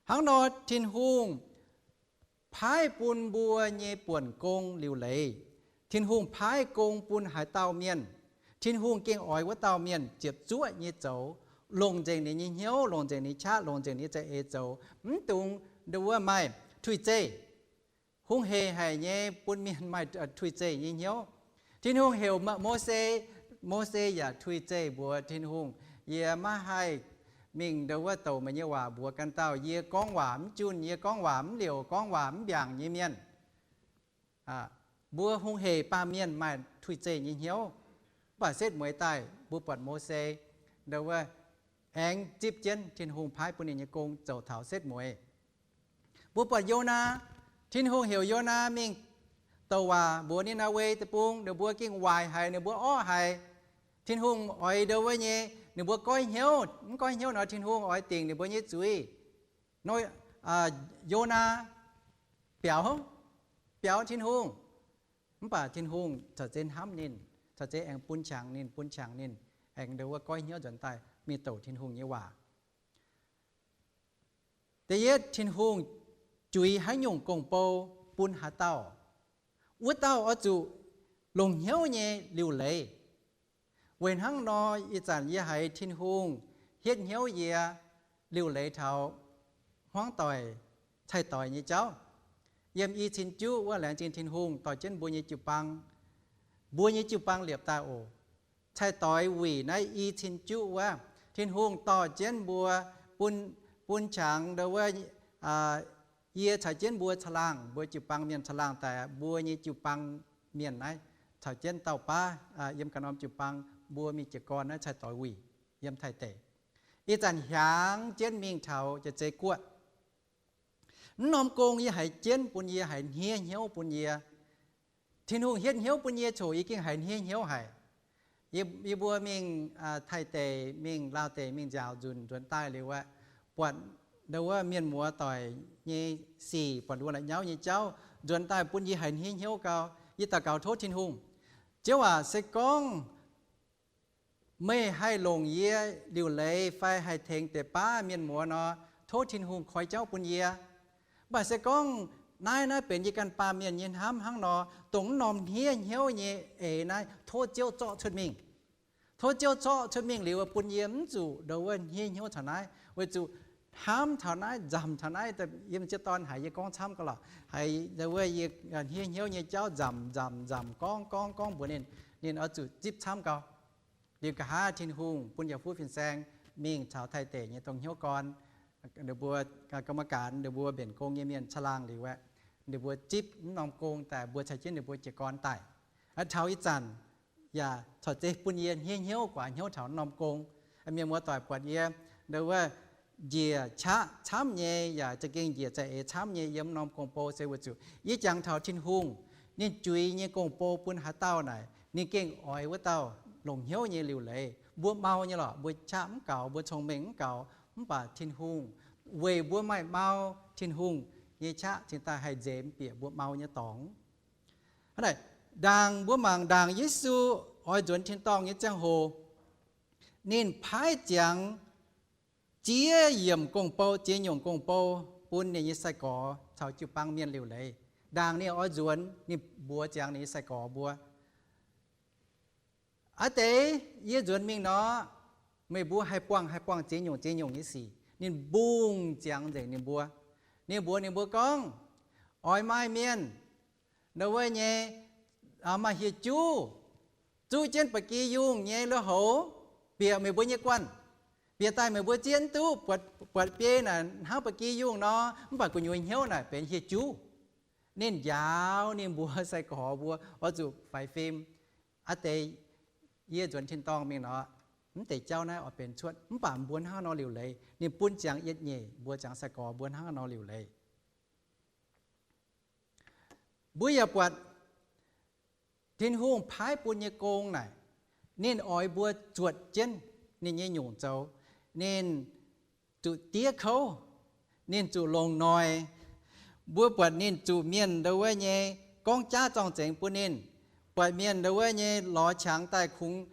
Hnangv nor Tin-Hungh paaiv bun mbuo nyei buonc gong liuc leiz. Tin-Hungh paaiv gong bun haaix dauh mienh, Tin-Hungh gengh oix wuov dauh mienh ziepc zuoqv nyei zoux, longc nzengc ninh nyei hnyouv, longc nzengc ninh qaqv, longc nzengc ninh za'eix zoux, mv dungx ndau wuov maaih tuix-zeih. Hungh heic haic nyei bun mienh maaih tuix-zeih nyei hnyouv. Tin-Hungh heuc Mose, Mose yaac tuix-zeih mbuox Tin-Hungh, yie maiv haih mingh ndau wuov douc meih nyei waac mbuox ganh dauh. Yie gorngv waac mv junh, yie gorngv waac mv liouc, gorngv waac mv mbiaangc nyei mienh. Mbuo hungh heic baamh mienh maaih tuix-zeih nyei hnyouv. Mv baac setv mueiz daaih mbuo buatc Mose ndau wuov aengx zipv jienv Tin-Hungh paaiv bun ninh nyei gong zoux taux setv mueiz. Mbuo buatc Yonaa, Tin-Hungh heuc Yonaa mingh douc waac mbuox Ni^naa^we deic-bung, ninh mbuo gengh waaic haic, ninh mbuo orqv haic. Tin-Hungh oix ndau wuov nyei ninh mbuo goiv hnyouv. Mv goiv hnyouv nor, Tin-Hungh oix dingc ninh mbuo nyei zuiz. Nor, Yonaa biaux, biaux Tin-Hungh. Mv baac Tin-Hungh caux zeiz hnamv ninh, caux zeiz aengx bun qangx ninh, bun qangx ninh aengx ndau wuov goiv hnyouv nzuonx daaih mingh douc Tin-Hungh nyei waac. Da'yietv, Tin-Hungh juix haaix nyungc gong-bou bun haaix dauh, wuov dauh oix zuqc longc hnyouv nyei liuc leiz. Weic hnangv nor, ih zanc yie haiz Tin-Hungh hietv hnyouv yie liuc leiz taux hmuangv doic, cai-doix nyei jauv. Yiem i cin juqv wuov laengz zingh Tin-Hungh dorh jienv mbuo nyei jiu-baang, mbuo nyei jiu-baang liepc daaih oc. Cai-doix wuic naaiv i cin juqv wuov, Tin-Hungh dorh jienv mbuo bun, bun qangx ndau wuov, yie caux jienv mbuo caangh laangh, mbuo jiu-baang mienh caangh laangh daaih, mbuo nyei jiu-baang mienh naaiv caux jienv dauh baav yiem ganh norm jiu-baang mbuo mingh jiez gorn naaiv cai-doix wuic yiem Taiv deic. Ih zanc hiaangx jienv mingh taux jiex zei guoqv. Mv norm gong yie haiz jienv bun yie, haiz hniev hnyouv bun yie. Tin-Hungh hietv hnyouv bun yie coc yie gengh haiz hniev hnyouv haic. Yie mbuo mingh Taiv deic, mingh Laauh deic, mingh nziaauc nzunc nzuonx daaih liuz aqv, buatc ndau wuov mienh muoz doic nyei sic, buatc ndau wuov la'nyauv nyei jauv nzuonx daaih bun yie haiz hniev hnyouv gau. Yie daux gaux tov Tin-Hungh, Ziouv aac, se gorngv meih haih longc yie liuc leiz fai haih tengx deix baav mienh muoz nor, tov Tin-Hungh koi jauv bun yie. Mv baac se gorngv naaiv, naaiv benx yie ganh baamh mienh nyei hnamv hnangv nor, dongh mv norm hniev hnyouv nyei eix naaiv tov Ziouv zorqv cuotv mingh. Tov Ziouv zorqv cuotv mingh liuz bun yie mv zuqc ndau wuov hniev hnyouv taux naaiv, weic zuqc hnamv taux naaiv, nzamc taux naaiv, yiem m'sieqv dorn haiz yie gorngv camv gau lorqc, haiz ndau wuov yie hniev hnyouv nyei jauv nzamc nzamc nzamc gorngv gorngv gorngv mbuox ninh, ninh oix zuqc zipv camv gau. Liuz nqa'haav Tin-Hungh bun yaac fuqv fin-saeng mingh caux Taiv deic nyei dongh hnyouv gorn, ninh mbuo กรรมการ, ninh mbuo mbenc gong nyei mienh caangh laangh liuz aqv, ninh mbuo zipv mv norm gong daaih, mbuo caux jienv ninh mbuo jiez gorn daaih. Taux ih zanc yaac corc zeiz bun yie hniev hnyouv guaax hnyouv taux mv norm gong. Mienh muoz doic buatc yie ndau wuov njiec qaqv camv nyei, yaac za'gengh njiec za'eix camv nyei yiem mv norm gong-bou se weic zuqc yie jangx taux Tin-Hungh, ninh juix nyei gong-bou bun haaix dauh naaic, ninh gengh oix wuov dauh longc hnyouv nyei liuc leiz. Mbuo mau nyei lorqc, mbuo qaqv mv gaux, mbuo cong-mengh mv gaux, mv baac Tin-Hungh weic mbuo maaih mau, Tin-Hungh nyei qaqv cingx daaih haih nzeix mv bieqc mbuo mau nyei dorngx. Hnangv naaic, ndaangc mbuo mangc ndaangc Yesu oix nzuonx tin-dorngh nyei ziangh hoc, ninh paaiv ziangx ziex yiemc gong-bou, ziex nyungc gong-bou bun ninh nyei sai-gorx caux jiu-baang mienh liuc leiz. Ndaangc ninh oix nzuonx, ninh mbuox ziangx ninh nyei sai-gorx mbuo, Aa deix, yie nzuonx mingh nor, Meih mbuo haih buangh, haih buangh ziex nyungc ziex nyungc nyei sic. Ninh mbungh ziangx nzengc ninh mbuo. Ninh mbuox ninh mbuo gorngv, oix maaih mienh, ndau wuov nyei, maaih hieh juv, zuqv jienv ba'gi yungh nyei lui-houx, bieqc meih mbuo nyei guanh, bieqc daaih meih mbuo zieqv duqv buatc, buatc biei naaic hnangv ba'gi yungh nor, mv baac gu'nyuoz hnyouv naaic benx hieh juv. Ninh njaaux ninh mbuo sai-gorx mbuo oix zuqc faix fim. Aa deix, yie nzuonx tin-dorngh mingh nor, mv deix jauv naaiv oix benx cuotv, mv baac mbuo hnangv nor liuc leiz. Ninh bun ziangx yietc nyeic mbuo ziangx sai-gorx mbuo hnangv nor liuc leiz. Mbuo yaac buatc Tin-Hungh paaiv bun nyei gong naaic, ninh oix mbuo zuotc jienv ninh nyei nyungc zoux. Ninh zuqc diev kouv, ninh zuqc longc noic. Mbuo buatc ninh zuqc mienh ndau wuov nyei gorngv jaav zorng-zengx bun ninh, buatc mienh ndau wuov nyei lorz qangx daaih kungx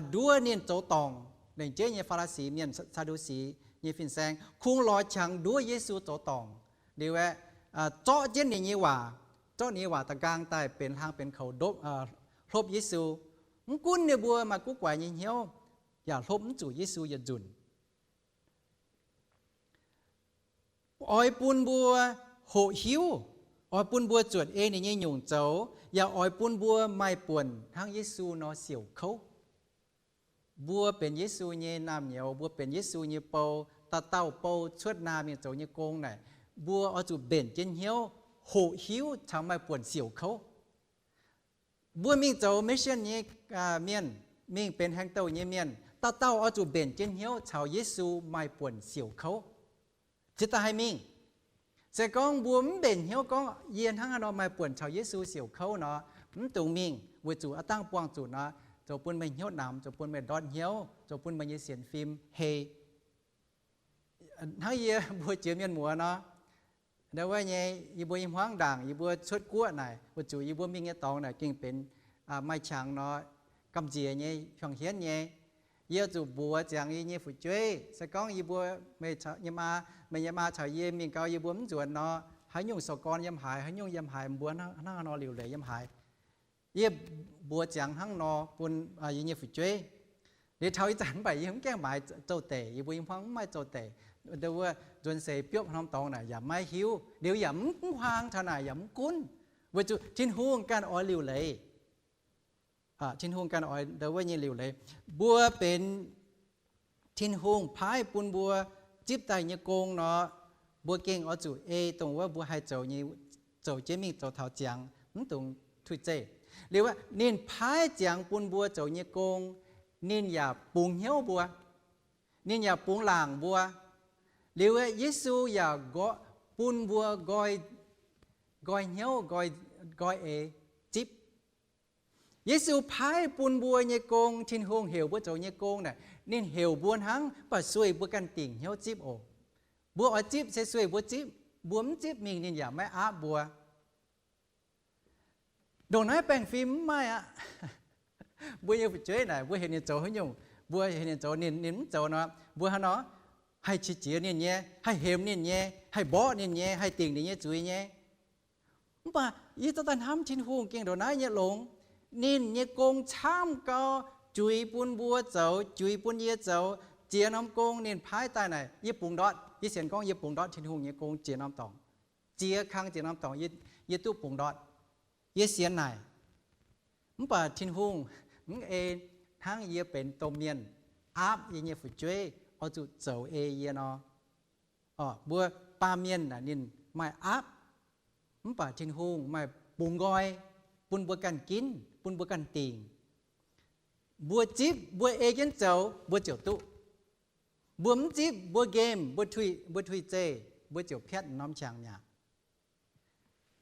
nduov ninh zoux dorngc. Lengc jeiv nyei Faa^li^si Mienh, Saa^ndu^si nyei fin-saeng kungx lorz qangx nduov Yesu zoux dorngc. Liuz aeqv, zorqv jienv ninh nyei waac, zorqv ninh nyei waac da'nqaang daaih benx hlang benx koux ndopv, hlopv Yesu. Mv gunv ninh mbuo maaih guv guaix nyei hnyouv, yaac hlopv mv zuqc Yesu yietc nzunc. Oix bun mbuo hoqc hiuv, oix bun mbuo zuotc ei ninh nyei nyungc zoux, yaac oix bun mbuo maaih buonc hnangv Yesu nor siouc kouv. Mbuo benx Yesu nyei naamh nyouz, mbuo benx Yesu nyei bou, dauh dauh bou cuotv naamh mingh zoux nyei gong naaic, mbuo oix zuqc mbenc jienv hnyouv, hoqc hiuv caux maaih buonc siouc kouv. Mbuo mingh zoux mission nyei mienh, mingh benx haengh douh nyei mienh, dauh dauh oix zuqc mbenc jienv hnyouv caux Yesu maaih buonc siouc kouv, ciex daaih haih mingh. Se gorngv mbuo mv mbenc hnyouv gorngv yie hnangv haaix nor maaih buonc caux Yesu siouc kouv nor, mv dungx mingh, weic zuqc aav dangh buangh zuqc nor, zoux bun meih hnyouv namx, zoux bun meih ndortv hnyouv, zoux bun meih nyei sienx fim hei. Hnangv yie mbuo jiex mienh muoz nor, ndau wuov nyei yie mbuo i hmuangv ndaangc yie mbuo cuotv guoqv naaic, weic zuqc yie mbuo mingh nyei dorngx naaic gengh benx maaih qangx nor, gamh nziex nyei, hiuang hienv nyei. Yie zuqc mbuox ziangx yie nyei fu'jueiv, se gorngv yie mbuo, meih nyei maa caux yie mingh gau, yie mbuo mv nzuonx nor, haaix nyungc sou gorn yiem haaix, haaix nyungc yiem haaix, mbuo hnangv haaix nor liuc leiz yiem haaix. Yie mbuox ziangx hnangv nor bun yie nyei fu'jueiv. Liuz taux ih zanc mv baac yie mv gaengh maaiz zoux deic, yie mbuo i hmuangv mv maaih zoux deic. Ndau wuov nzuonx seix biopv norm dorngx naaic yaac maiv hiuv, liuz yaac mv huaang taux naaic yaac mv gunv, weic zuqc Tin-Hungh ganh oix liuc leiz. Tin-Hungh ganh oix ndau wuov nyei liuc leiz. Mbuo benx Tin-Hungh paaiv bun mbuo zipv daaih nyei gong nor, mbuo gengh oix zuqc ei dongh wuov mbuo haih zoux nyei, zoux jienv mingh zoux taux ziangx, mv dungx tuix zeih. Liuz ninh paaiv ziangx bun mbuo zoux nyei gong, ninh yaac bungx hnyouv mbuo, ninh yaac bungx laangc mbuo. Liuz Yesu yaac bun mbuo nqoi hnyouv, nqoi eix zipv. Yesu paaiv bun mbuo nyei gong, Tin-Hungh heuc mbuo zoux nyei gong naaic, ninh heuc mbuo hnangv, mv baac sueih mbuo ganh dingc hnyouv zipv oc. Mbuo oix zipv se sueih mbuo zipv, mbuo mv zipv mingh ninh yaac maiv aapv mbuo. Ndongc naaiv baengh fim mv maaih aqv. Mbuo nyei fu'jueiv naaic, mbuo heuc ninh zoux haaix nyungc, mbuo heuc ninh zoux, ninh, ninh mv zoux nor, mbuo hnangv nor haih qiex jiez ninh nyei, haih hemx ninh nyei, haih mborqv ninh nyei, haih dingc ninh nyei zuiz nyei. Mv baac yie dorh daaih hnamv Tin-Hungh gengh ndongc naaiv nyei longx. Ninh nyei gong camv gau, juix bun mbuo zoux, juix bun yie zoux. Ziex norm gong ninh paaiv daaih naaic, yie bungx ndortv. Yie sienx gorngv yie bungx ndortv Tin-Hungh nyei gong ziex norm dorngx. Ziex kang ziex norm dorngx yie duqv bungx ndortv. Yie sienx naaic. Mv baac Tin-Hungh mv ei hnangv yie benx domh mienh aapv yie nyei fu'jueiv oix zuqc zoux ei yie nor. Mbuo baamh mienh naaic ninh maaih aapv, mv baac Tin-Hungh maaih bungx nqoi bun mbuo ganh ginv, bun mbuo ganh dingc. Mbuo zipv, mbuo ei jienv zoux, mbuo ziouc duqv. Mbuo mv zipv, mbuo nqemh, mbuo tuix zeih, mbuo ziouc piatv norm qangx mi'aqv.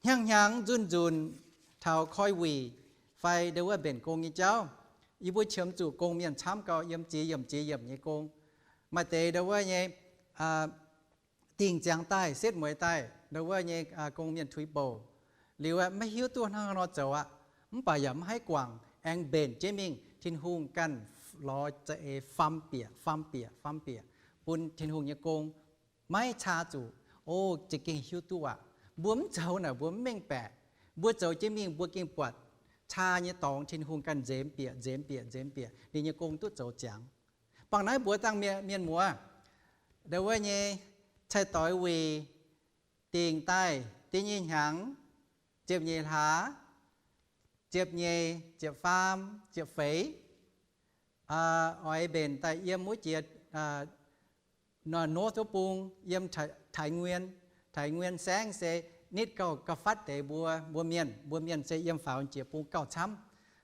Hnyangx-hnyangx nzunc-nzunc taux koi wuic fai ndau wuov mbenc gong nyei jauv, yie mbuo qiemx zuqc gong-mienh camv gau, yiem ziex yiemc ziex yiemc nyei gong. Maaih deix ndau wuov nyei dingh ziangx daaih, setv mueiz daaih, ndau wuov nyei gong-mienh tuix bouc. Liuz maiv hiuv duqv hnangv haaix nor zoux aqv. Mv baac yaac mv haih guangc, aengx mbenc jienv mingh, Tin-Hungh ganh lorz za'eix faam bieqc, faam bieqc, faam bieqc, bun Tin-Hungh nyei gong maiv caa zuqc. O, za'gengh hiuv duqv aqv. Mbuo mv zoux naaic mbuo mv mengh baeqc. Mbuo zoux jienv mingh mbuo gengh buatc caa nyei dorngx Tin-Hungh ganh nzemx bieqc, nzemx bieqc, nzemx bieqc, ninh nyei gong duqv zoux ziangx. Bangc naaiv mbuox dangh mienh, mienh muoz, ndau wuov nyei cai-doix wuic dingc daaih da'nyeic hnyangx, ziepc nyeic hlaax, ziepc nyeic, ziepc faam, ziepc feix, oix mbenc daaih yiem wuov jiex North wuov bung, yiem Thái Nguyên, Thái Nguyên saengv se nitv gauh ga'fatv deix mbuo, mbuo mienh, mbuo mienh se yiem faaux jiex bung gauh camv.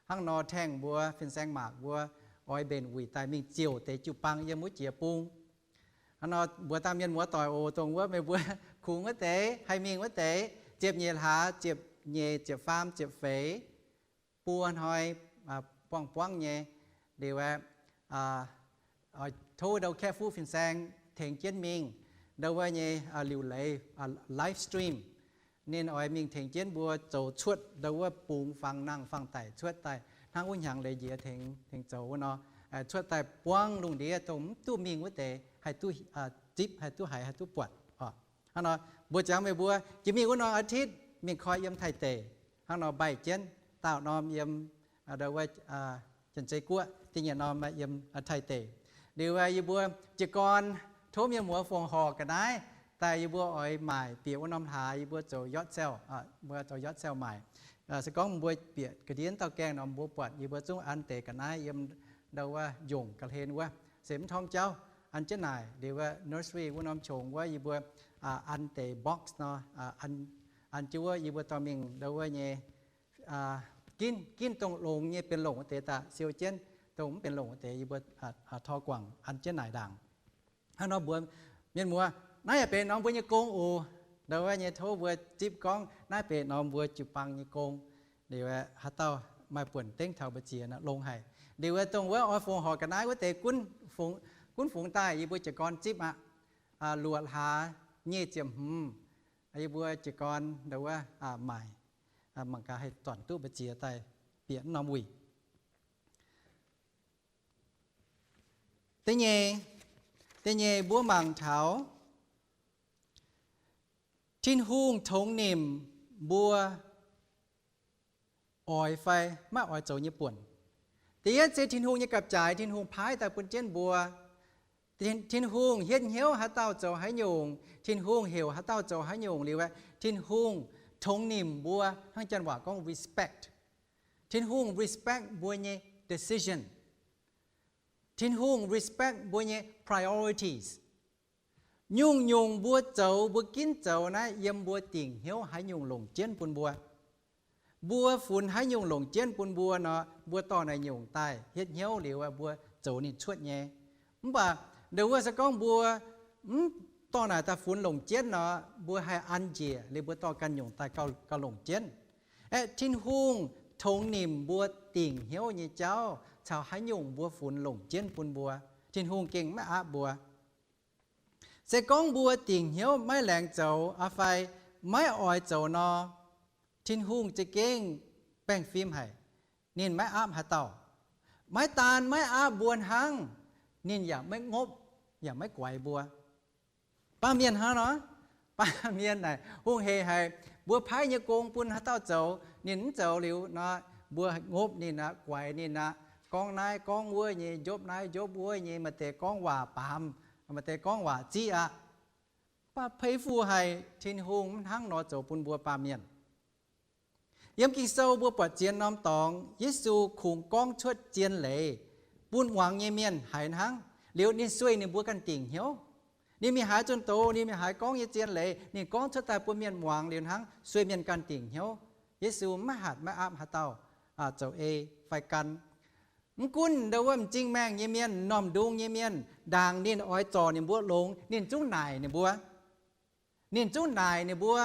Hnangv nor tengx mbuo fin-saeng maakc mbuo oix mbenc wuic daaih mingh ziouc deix jiu-baang yiem wuov jiex bung. Hnangv nor mbuox dangh mienh muoz-doic oc, dongh wuov meih mbuo kungx wuov deix, haih mingh wuov deix, ziepc nyeic hlaax, ziepc nyeic, ziepc faam, ziepc feix, buo hnoi buangv buangv nyei. Liuz aeqv, tov ndau kaeqv fuqv fin-saeng tengx jienv mingh ndau wuov nyei liuc leiz, live stream. Ninh oix mingh tengx jienv mbuo zoux cuotv ndau wuov bungx fangx nangh fangx daic cuotv daaih hnangv wuov hnyangx leiz njiec tengx, tengx zoux wuov nor, cuotv daaih buangv lungh ndiev dongh mv duqv mingh wuov deix haih duqv zipv, haih duqv haiz, haih duqv buatc oc. Hnangv nor mbuo jangx meih mbuo jiex mingh wuov norm อาทิตย์ mingh koi yiem Taiv deic. Hnangv nor mbaih jienv daauh norm yiem ndau wuov Janx-Zei Guoqv, da'nyeic norm yiem Taiv deic. Liuz yie mbuo jiez gorn tov mienh muoz fongc horc ga'naaiv daaih yie mbuo oix maaic bieqc wuov norm hlaax yie mbuo zoux yard sale, mbuo zoux yard sale maaic. Se gorngv mbuo bieqc ga'ndiev dauh gaengh nor mbuo buatc yie mbuo zungv an deix ga'naaiv yiem ndau wuov njongc ga'hlen wuov, se mv torngv jauv an jienv naaic. Liuz wuov nursery wuov norm qongx wuov yie mbuo an deix box nor, an jienv wuov yie mbuo dorh mingh ndau wuov nyei ginv, ginv dongh longx nyei benx longc wuov deix daaih siou jienv, dongh mv benx longc wuov deix yie mbuo tor guangc an jienv naaic ndaangc. Hnangv nor mbuox mienh muoz, naaiv yaac benx norm mbuo nyei gong oc. Ndau wuov nyei tov mbuo zipv gorngv naaiv benx norm mbuo jiu-baang nyei gong. Liuz haaix dauh maaih buonc dengv taux mbu'ziex longx haic. Liuz dongh wuov oix fongc horc ga'naaiv wuov deix gunv fungx daaih yie mbuo jiez gorn zipv aqv. Luoqc hlaax nyic ziepc hmz yie mbuo jiez gorn ndau wuov maaic, mangc gaax haih zornc duqv mbu'ziex daaih bieqc norm wuic. Da'nyeic, da'nyeic mbuo mangc taux Tin-Hungh tongx nimc mbuo oix fai maiv oix zoux nyei buonc. Da'yietv se Tin-Hungh nyei gapv-jaaix Tin-Hungh paaiv daaih bun jienv mbuo. Tin-Hungh hietv hnyouv haaix dauh zoux haaix nyungc, Tin-Hungh heuc haaix dauh zoux haaix nyungc liuz aeqv, Tin-Hungh tongx nimc mbuo, hnangv janx waac gorngv respect. Tin-Hungh respect mbuo nyei decision. Tin-Hungh respect mbuo nyei priorities. Nyungc-nyungc mbuo zoux, mbuo ginv zoux naaiv yiem mbuo dingc hnyouv haaix nyungc longc jienv bun mbuo. Mbuo funx haaix nyungc longc jienv bun mbuo nor, mbuo dorh naaic nyungc daaih hietv hnyouv liuz mbuo zoux ninh cuotv nyei. Mv baac ndau wuov se gorngv mbuo mv dorh naaic daaih funx longc jienv nor, mbuo haih an njiec liuz mbuo dorh ganh nyungc daaih gauh longc jienv. Aeqv, Tin-Hungh tongx nimc mbuo dingc hnyouv nyei jauv caux haaix nyungc mbuo funx longc jienv bun mbuo. Tin-Hungh gengh maiv aapv mbuo. Se gorngv mbuo dingc hnyouv maiv laengz zoux aqv fai maiv oix zoux nor, Tin-Hungh za'gengh baengh fim haic. Ninh maiv aapv haaix dauh. Maiv daan maiv aapv mbuo hnangv, ninh yaac maiv ngopv, yaac maiv guaix mbuo. Baamh mienh hnangv nor, baamh mienh naaic hungh heic haic, mbuo paaiv nyei gong bun haaix dauh zoux, ninh mv zoux liuz nor, mbuo ngopv ninh aqv, guaix ninh aqv, gorngv naaiv gorngv wuov nyei, njopv naaiv njopv wuov nyei, maaih deix gorngv waac baamz, maaih deix gorngv waac ziqv aqv. Mv baac peix fu haic, Tin-Hungh mv hnangv nor zoux bun mbuo baamh mienh. Yiem Ging-Sou mbuo buatc zien norm dorngx, Yesu kungx gorngv cuotv zien leiz bun muangx nyei mienh haiz hnangv. Liuz ninh sueih ninh mbuo ganh dingc hnyouv. Ninh mingh haaix zunh doz, ninh mingh haaix gorngv nyei zien leiz, ninh gorngv cuotv daaih bun mienh muangx liuz hnangv, sueih mienh ganh dingc hnyouv. Yesu maiv hatc maiv aapv haaix dauh zoux ei fai gan. Mv gunv ndau wuov m'zing maengh nyei mienh, m'normh ndung nyei mienh, ndaangc ninh oix zorc ninh mbuo longx, ninh zungv naaic ninh mbuo. Ninh zungv naaic ninh mbuo,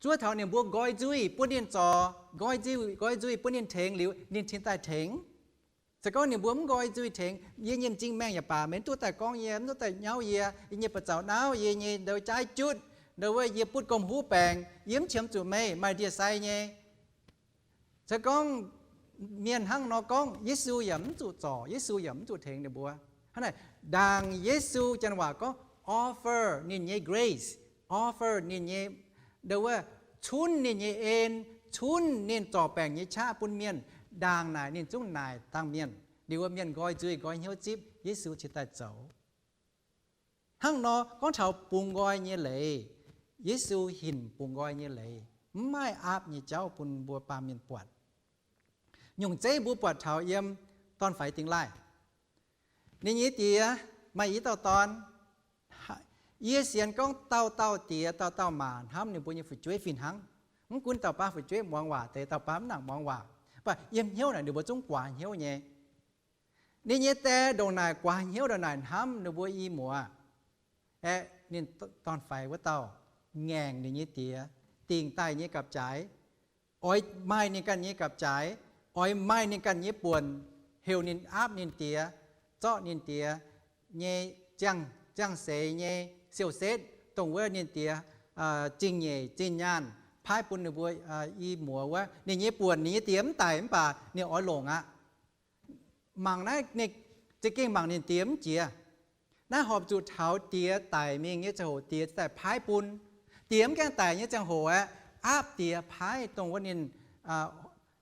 zuov taux ninh mbuo nqoi nzuih bun ninh zorc, nqoi nzuih, nqoi nzuih bun ninh tengx liuz, ninh cingx daaih tengx. Se gorngv ninh mbuo mv nqoi nzuih tengx, yie nyei m'zing maengh yaac baac meih mv duqv daaih gorngv yie, mv duqv daaih nyauv yie, yie nyei buoz-zaux nauv, yie nyei ndau jaaiv jutv, ndau wuov yie butv gomh huv baengc, yie mv qiemx zuqc meih, maaih ndie-sai nyei. Se gorngv mienh hnangv nor gorngv, Yesu yaac mv zuqc zorc, Yesu yaac mv zuqc tengx ninh mbuo. Hnangv naaic, ndaangc Yesu, janx waac gorngv offer ninh nyei grace, offer ninh nyei, ndau wuov cunv ninh nyei en, cunv ninh zorc baengc nyei qaqv bun mienh, ndaangc naaic ninh zungv naaic dangh mienh. Liuz wuov mienh nqoi nzuih nqoi hnyouv zipv, Yesu cingx daaih zoux. Hnangv nor gorngv taux bungx nqoi nyei leiz, Yesu hinc bungx nqoi nyei leiz, mv maaih aapv nyei jauv bun mbuo baamh mienh buatc. Nyungc zeiv mbuo buatc taux yiem dorn-faix dingh laaih. Ninh nyei diex maaih i dauh dorn. Yie sienx gorngv dauh dauh diex dauh dauh maac hnamv ninh mbuo nyei fu'jueiv fih hnangv. Mv gunv dauh baav fu'jueiv muangx waac deix, dauh baav mv nangc muangx waac, mv baac yiem hnyouv naaic ninh mbuo zungv guaax hnyouv nyei. Ninh nyei die ndongc naaic guaax hnyouv ndongc naaic hnamv ninh mbuo i muoz. Aeqv, ninh dorn-faix wuov dauh ngaengc ninh nyei diex, dingc daaih nyei gapv-jaaix, oix maaih ninh ganh nyei gapv-jaaix, oix maaih ninh ganh nyei buonc, heuc ninh aapv ninh diex, zorqv ninh diex nyei ziangh, ziangh seix nyei siou-setv, dongh wuov ninh diex zingh nyeic zinh nyaanh paaiv bun ninh mbuo i muoz wuov. Ninh nyei buonc, ninh nyei diex mv daic mv baac ninh oix longc aqv. Mangc naaiv, ninh za'gengh mangc ninh diex mv jiex. Naaiv horpc zuqc taux diex daic mingh nyei ziangh hoc diex daaih paaiv bun. Diex mv gaengh daic nyei ziangh hoc aeqv, aapv diex paaiv dongh wuov ninh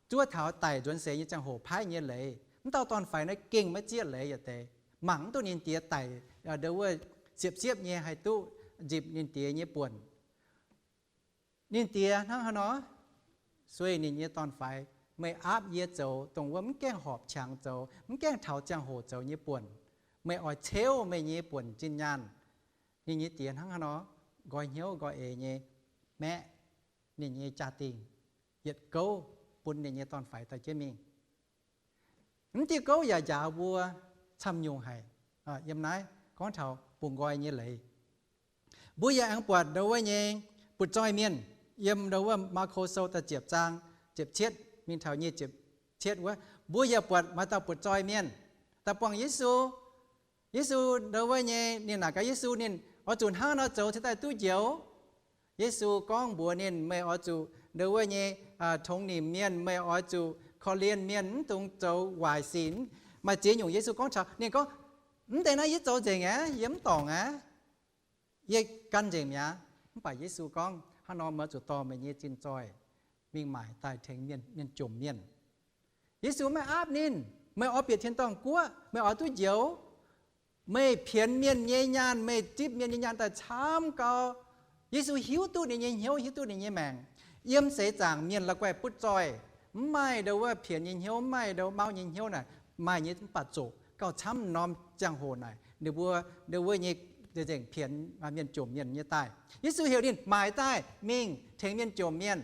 zuov taux daic nzuonx seix nyei ziangh hoc paaiv nyei leiz. Mv dauh dorn-faix naaiv gengh maiv zieqv leiz yaac deix, mangc mv duqv ninh diex daic ndo wuov siepv-siepv nyei haih duqv nzipc ninh diex nyei buonc. Ninh diex hnangv haaix nor? Sueih ninh nyei dorn-faix, meih aapv yie zoux dongh wuov mv gaengh horpc qangx zoux, mv gaengh taux ziangh hoc zoux nyei buonc. Meih oix ceuv meih nyei buonc zinh nyaanh. Ninh nyei diex hnangv haaix nor? Nqoi hnyouv nqoi eix nyei maeqv ninh nyei jaa-dingh, yietc gouv bun ninh nyei dorn-faix dorh jienv mingh. Mv diuh gouv yaac njaaux mbuo camv nyungc haic. Yiem naaiv gorngv taux bungx nqoi nyei leiz. Mbuo yaac aengx buatc ndo wuov nyei butv-zoih mienh, yiem ndo wuov Maako Sou da'ziepc zaang ziepc cietv mingh taux nyic ziepc cietv wuov, mbuo yaac buatc maaih dauh butv-zoih mienh daaih buangh Yesu. Yesu ndo wuov nyei, ninh naaic gaax Yesu, ninh oix zuqc hnangv nor zoux cingx daaih duqv njoux? Yesu gorngv mbuox ninh, meih oix zuqc ndo wuov nyei tongx nimc mienh, meih oix zuqc korv-lienh mienh, mv dungx zoux waaic sic. Maaih ziex nyungc Yesu gorngv taux. Ninh gorngv, mv deix naaiv yie zoux nzengc aqv, yie mv dorngc aqv. Yie gan nzengc mi'aqv. Mv baac Yesu gorngv, hnangv nor meih oix zuqc dorh meih nyei zinh zoih mingh maaic daaih tengx mienh jomc mienh. Yesu maiv aapv ninh, meih oix bieqc tin-dorngh guoqv, meih oix duqv njoux, meih pienx mienh nyei nyaanh, meih zipv mienh nyei nyaanh daaih camv gau. Yesu hiuv duqv ninh nyei hnyouv, hiuv duqv ninh nyei maengc. Yiem seix zaangc mienh la'guaih butv zoih, mv maaih ndo wuov pienx nyei hnyouv, mv maaih ndo mauv nyei hnyouv naaic, maaih nyei mv baac zoqc gauh camv norm ziangh hoc naaic, ninh mbuo ndo wuov nyei nzengc pienx mienh jomc mienh nyei daaih. Yesu heuc ninh maaic daaih mingh tengx mienh jomc mienh.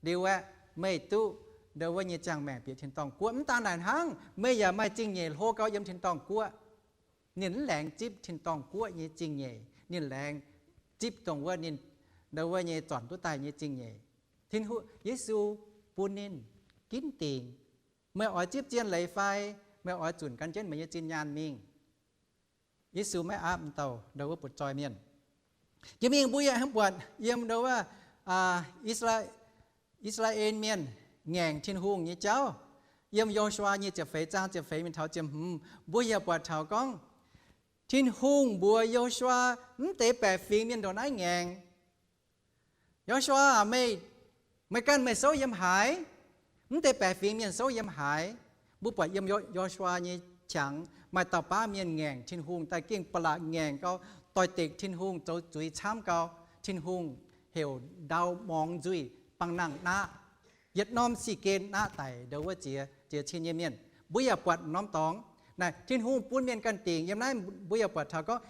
Liuz aeqv, meih duqv ndo wuov nyei ziangh maengc bieqc tin-dorngh guoqv. Mv daan naaic hnangv, meih yaac maaih zingh nyeic hlo gau yiem tin-dorngh guoqv. Ninh mv laengz zipv tin-dorngh guoqv nyei zingh nyeic. Ninh laengz zipv dongh wuov ninh ndo wuov nyei zornc duqv daaih nyei zingh nyeic. Tin-Hungh, Yesu bun ninh ginv dingc, meih oix zipv zien leiz fai? Meih oix zunc gan jienv meih nyei zinh nyaanh mingh? Yesu maiv aapv m'dauh ndo wuov butv-zoih mienh. Jiex mingh mbuo yaac hnangv buatc yiem ndo wuov I^saa^laa^en Mienh ngaengc Tin-Hungh nyei jauv. Yiem Yo^su^waa nyic ziepc feix zaang ziepc feix mingh taux ziepc hmz, mbuo yaac buatc taux gorngv Tin-Hungh mbuox Yo^su^waa, mv deix baeqc fingx mienh ndongc naaiv ngaengc. Yo^su^waa aac, meih, meih ganh meih souv yiem haaix? Mv deix baeqc fingx mienh souv yiem haaix? Mbuo buatc yiem Yo^su^waa nyei qangx maaih dauh baav mienh ngaengc Tin-Hungh daaih gengh ba'laqc ngaengc gau, doix-dekc Tin-Hungh, zoux zuiz camv gau. Tin-Hungh heuc ndau morngx nzuih bangh nangh naqv. Yietc norm sic gen naqv daic ndo wuov ziex, ziex cin nyei mienh. Mbuo yaac buatc norm dorngx naaic Tin-Hungh bun mienh ganh dingc. Yiem naaiv mbuo yaac buatc taux gorngv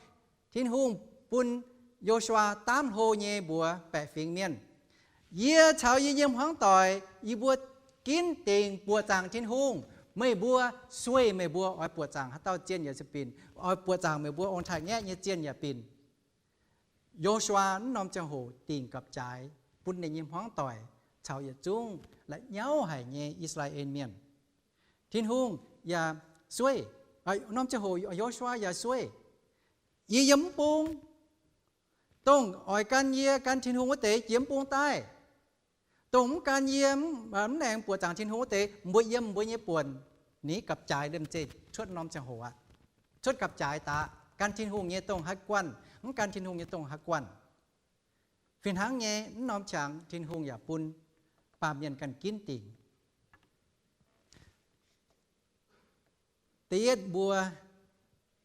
Tin-Hungh bun Yo^su^waa daamv hlo nyei mbuox baeqc fingx mienh, yie caux yie nyei hmuangv doic, yie mbuo ginv dingc buoqc zaangc Tin-Hungh. Meih mbuo sueih meih mbuo oix buoqc zaangc haaix dauh zienh yaac binc, oix buoqc zaangc meih mbuo ong-taaix-ngaeqv nyei zienh yaac binc. Yo^su^waa naaiv norm ziangh hoc dingc gapv-jaaix bun ninh nyei hmuangv doic caux yietc zungv la'nyauv haic nyei I^saa^laa^en Mienh. Tin-Hungh yaac sueih, norm ziangh hoc Yo^su^waa yaac sueih, yie yiem mv bung. Dongh oix gan yie, gan Tin-Hungh wuov deix jiex mv bung daaih. Dongh mv gan yie, mv aengx buoqc zaangc Tin-Hungh wuov deix, mbuo yiem mbuo nyei buonc. Ninh gapv-jaaix liemh zeih cuotv norm ziangh hoc aqv. Cuotv gapv-jaaix daaih, gan Tin-Hungh nyei dongh haaix guanh, mv gan Tin-Hungh nyei dongh haaix guanh. Fih hnangv nyei, mv norm qangx Tin-Hungh yaac bun baamh mienh ganh ginv dingc. Da'yietv mbuo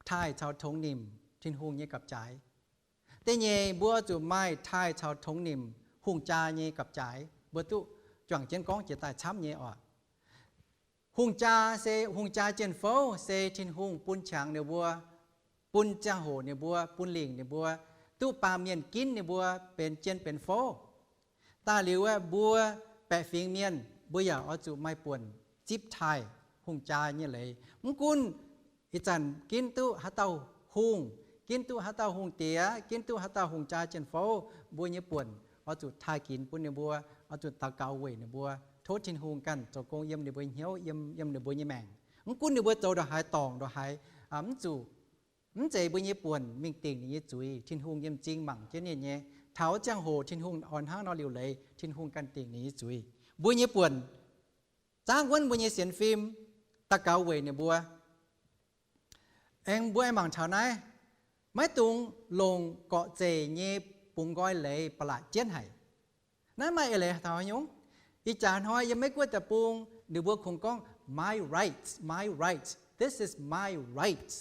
taaih caux tongx nimc Tin-Hungh nyei gapv-jaaix. Da'nyeic, mbuo oix zuqc maaih taaih caux tongx nimc hungh jaa nyei gapv-jaaix. Mbuo duqv juangc jienv gorngv jiex daaih camv nyei oc. Hungh jaa se, hungh jaa jien-fouv se Tin-Hungh bun qangx ninh mbuo, bun ziangh hoc ninh mbuo, bun lingc ninh mbuo, duqv baamh mienh ginv ninh mbuo, benx jien benx fouv. Daaih liuz aeqv, mbuo baeqc fingx mienh mbuo yaac oix zuqc maaih buonc zipv taaih hungh jaa nyei leiz. Mv gunv ih zanc ginv duqv haaix dauh hungh, ginv duqv haaix dauh hungh diex, ginv duqv haaix dauh hungh jaa jien-fouv, mbuo nyei buonc oix zuqc taaih ginx bun ninh mbuo, oix zuqc daux gaux weic ninh mbuo, tov Tin-Hungh ganh zoux gong yiem ninh mbuo hnyouv, yiem, yiem ninh mbuo nyei maengc. Mv gunv ninh mbuo zoux ndongc haaix dorngc ndongc haaix, mv zuqc, mv zeiz mbuo nyei buonc mingh dingc ninh nyei zuiz. Tin-Hungh yiem m'zing mangc jienv ninh nyei. Taux ziangh hoc Tin-Hungh oix hnangv nor liuc leiz, Tin-Hungh ganh dingc ninh nyei zuiz. Mbuo nyei buonc zaangv wuonv mbuo nyei sienx fim, daux gaux weic ninh mbuo. Aengx mbuo aengx mangc taux naaiv, maiv dungx longc gorqv-zeic nyei bungx nqoi leiz ba'laqc jienv haic. Naaiv maaih eix leiz taux haaix nyungc? Ih jaax hnoi yiem Meiv Guoqv deic-bung ninh mbuo kungx gorngv my right, my right, this is my right.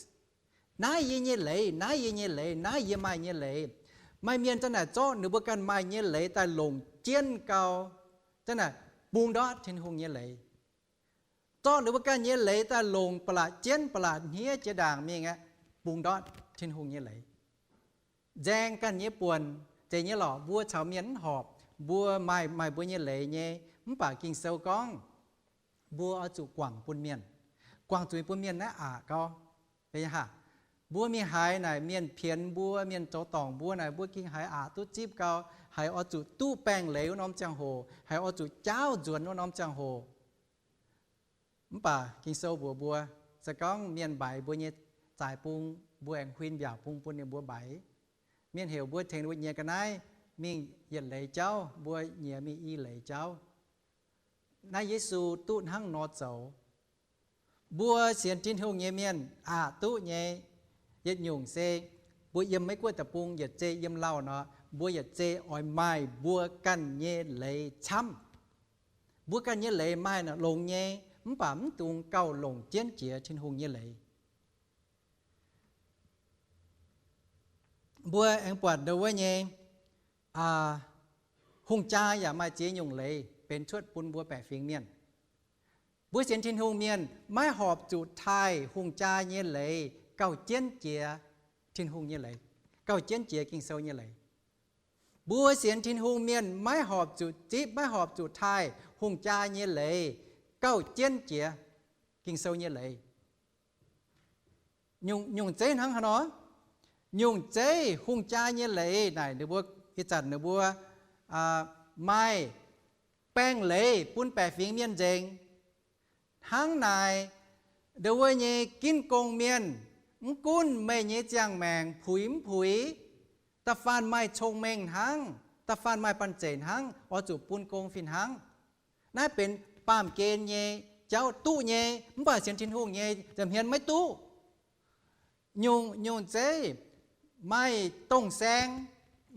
Naaiv yie nyei leiz, naaiv yie nyei leiz, naaiv yie maaih nyei leiz. Maaih mienh zanc naaic zorqv ninh mbuo ganh maaih nyei leiz daaih longc jienv gau, zanc naaic bungx ndortv Tin-Hungh nyei leiz. Zorqv ninh mbuo ganh nyei leiz daaih longc ba'laqc jienv, ba'laqc hniev jiex ndaangc mingh aqv, bungx ndortv Tin-Hungh nyei leiz. Nzaeng ganh nyei buonc, zeiz nyei lorqc, mbuo caux mienh mv horpc, mbuo maaih, maaih mbuo nyei leiz nyei. Mv baac Ging-Sou gorngv mbuo oix zuqc guangc bun mienh. Guangc zuiz bun mienh naaiv aqc gau. Mbuo mingh haaix naaic mienh pienx mbuo, mienh zoux dorngc mbuo naaic, mbuo gengh haiz aqc duqv zipv gau, haiz oix zuqc duqv baengh leiz wuov norm ziangh hoc, haiz oix zuqc jaauv nzuonx wuov norm ziangh hoc. Mv baac Ging-Sou mbuox mbuo, se gorngv mienh mbaix mbuo nyei zaaix bung, mbuo aengx huin mbiaauc bung bun ninh mbuo mbaix. Mienh heuc mbuo tengx ninh mbuo nyiex ga'naaiv mingh yietc leiz jauv, mbuo nyiex mingh i leiz jauv. Naaiv Yesu duqv hnangv nor zoux. Mbuo sienx Tin-Hungh nyei mienh aqc duqv nyei yietc nyungc se, mbuo yiem Meiv Guoqv deic-bung yietc zei yiem lauh nor, mbuo yietc zei oix maaih mbuo ganh nyei leiz camv. Mbuo ganh nyei leiz maaih longx nyei, mv baac mv dungx gauh longc jienv jiex Tin-Hungh nyei leiz. Mbuo aengx buatc ndau wuov nyei, hungh jaa yaac maaih ziex nyungc leiz benx cuotv bun mbuo baeqc fingx mienh. Mbuo sienx Tin-Hungh mienh maiv horpc zuqc taaih hungh jaa nyei leiz gauh jienv jiex Tin-Hungh nyei leiz, gauh jienv jiex Ging-Sou nyei leiz. Mbuo sienx Tin-Hungh mienh maiv horpc zuqc zipv, maiv horpc zuqc taaih hungh jaa nyei leiz gauh jienv jiex Ging-Sou nyei leiz. Nyungc, nyungc zeiv hnangv haaix nor? Nyungc zeiv hungh jaa nyei leiz naaic ninh mbuo, ih zanc ninh mbuo maaih baengh leiz bun baeqc fingx mienh nzengc. Hnangv naaic, ndau wuov nyei ginv gong mienh, mv gunv meih nyei ziangh maengc puix mv puix, da'faanh maaih cong-mengh hnangv, da'faanh maaih banh zeic hnangv, oix zuqc bun gong fih hnangv. Naaiv benx baamh gen nyei jauv duqv nyei, mv baac sienx Tin-Hungh nyei nza'hmien maiv duqv. Nyungc, nyungc zeiv maaih dongh saeng,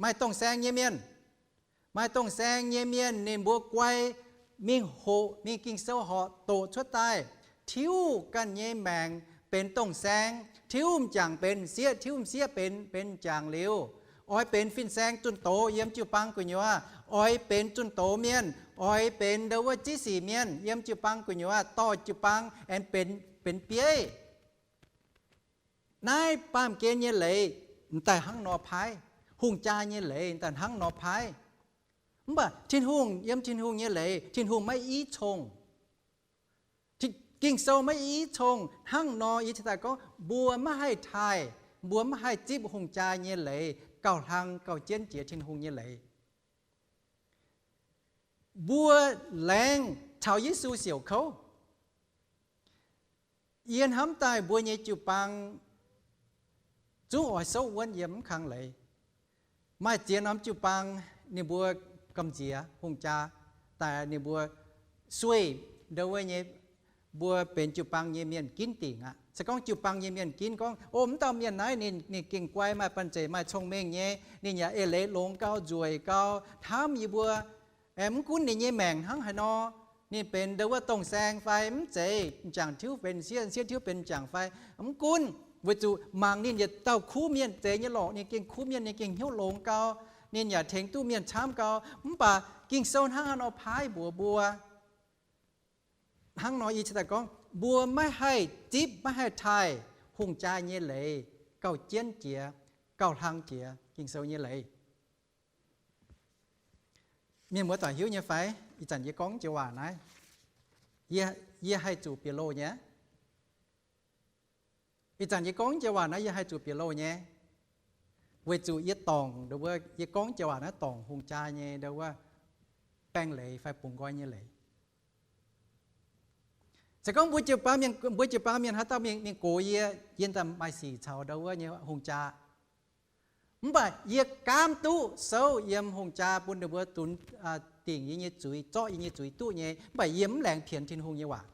maaih dongh saeng nyei mienh. Maaih dongh saeng nyei mienh ninh mbuo guai mingh hoqc mingh Ging-Sou horqc doqc cuotv daaih, tiuv ganh nyei maengc benx dongh saeng, tiuv m'jangc benx m'sieqv, tiuv m'sieqv benx, benx m'jangc liuz, oix benx fin-saeng zunh doz yiem jiu-baang gu'nyuoz, oix benx zunh doz mienh, oix benx ndau wuov ziex sic mienh yiem jiu-baang gu'nyuoz, dorh jiu-baang aengx benx, benx bieiv. Naaiv baamh gen nyei leiz m'daaih hnangv nor paaiv. Hungh jaa nyei leiz m'daaih hnangv nor paaiv. Mv baac Tin-Hungh, yiem Tin-Hungh nyei leiz, Tin-Hungh maiv i cong. Ging-Sou maiv i cong hnangv nor, yie cingx daaih gorngv mbuo maiv haih taaih, mbuo maiv haih zipv hungh jaa nyei leiz gauh hlang gauh jienv jiex Tin-Hungh nyei leiz. Mbuo laengz taux Yesu siouc kouv. Yie hnamv daaih mbuo nyei jiu-baang zungv oix souv wuonv yiem mv kang leiz. Maaih ziex norm jiu-baang ninh mbuo gamh nziex hungh jaa daaih, ninh mbuo sueih ndau wuov nyei, mbuo benx jiu-baang nyei mienh ginv dingc aqv. Se gorngv jiu-baang nyei mienh ginv gorngv, o, mv dauh mienh naaiv ninh, ninh gengh guai, maaih banh zeic, maaih cong-mengh nyei, ninh yaac eix leiz longx gau, nzueic gau, hnamv yie mbuo. Mv gunv ninh nyei maengc hnangv haaix nor, ninh benx ndau wuov dongh saeng fai mv zeiz, m'jangc tiuv benx m'sieqv, m'sieqv tiuv benx m'jangc fai, mv gunv Weic zuqc mangc ninh yietc dauh kuv mienh, zeiz nyei lorqc, ninh gengh kuv mienh, ninh gengh hnyouv longx gau, ninh yaac tengx duqv mienh camv gau. Mv baac Ging-Sou hnangv haaix nor paaiv mbuox mbuo? Hnangv nor yie cingx daaih gorngv, mbuo maiv haih zipv, maiv haih taaih hungh jaa nyei leiz gauh jienv jiex, gauh hlang jiex Ging-Sou nyei leiz. Mienh muoz-doic hiuv nyei fai? Ih zanc yie gorngv joux waac naaiv, yie, yie haih zuqc bieqc loh nyei. Ih zanc yie gorngv joux waac naaiv yie haih zuqc bieqc loh nyei, weic zuqc yie dorngc ndo wuov, yie gorngv joux waac naaiv dorngc hungh jaa nyei ndo wuov, baeng leiz fai bungx nqoi nyei leiz. Se gorngv mbuo jiu-baang mienh, mbuo jiu-baang mienh haaix dauh mingh, mingh gox yie, yie daaih maaih sic caux ndo wuov nyei hungh jaa. Mv baac yie gaamv duqv souv yiem hungh jaa bun ninh mbuo dunx, dingc yie nyei zuiz, zorqv yie nyei zuiz duqv nyei, mv baac yie mv laengz pienx Tin-Hungh nyei waac.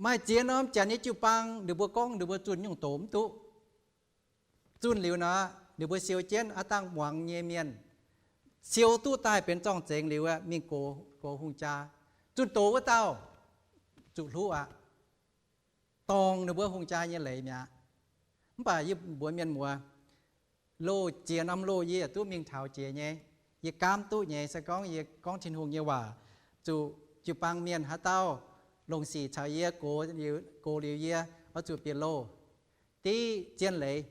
Maaih ziex norm janx nyei jiu-baang, ninh mbuo gorngv ninh mbuo zunh nyungc doz mv duqv. Zunh liuz nor, ninh mbuo siou jienv aav dangh muangx nyei mienh, siou duqv daaih benx zorng-zengx liuz aeqv, mingh gox, gox hungh jaa. Zunh doz wuov dauh zuqc hluv aqv. Dorngc ninh mbuo hungh jaa nyei leiz mi'aqv. Mv baac yie mbuox mienh muoz, loz, ziex norm loz yie yaac duqv mingh taux jiex nyei. Yie gaamv duqv nyei, se gorngv yie gorngv Tin-Hungh nyei waac, zuqc jiu-baang mienh haaix dauh longc sic caux yie gox, gox liuz yie oix zuqc bieqc loh. Div zien leiz,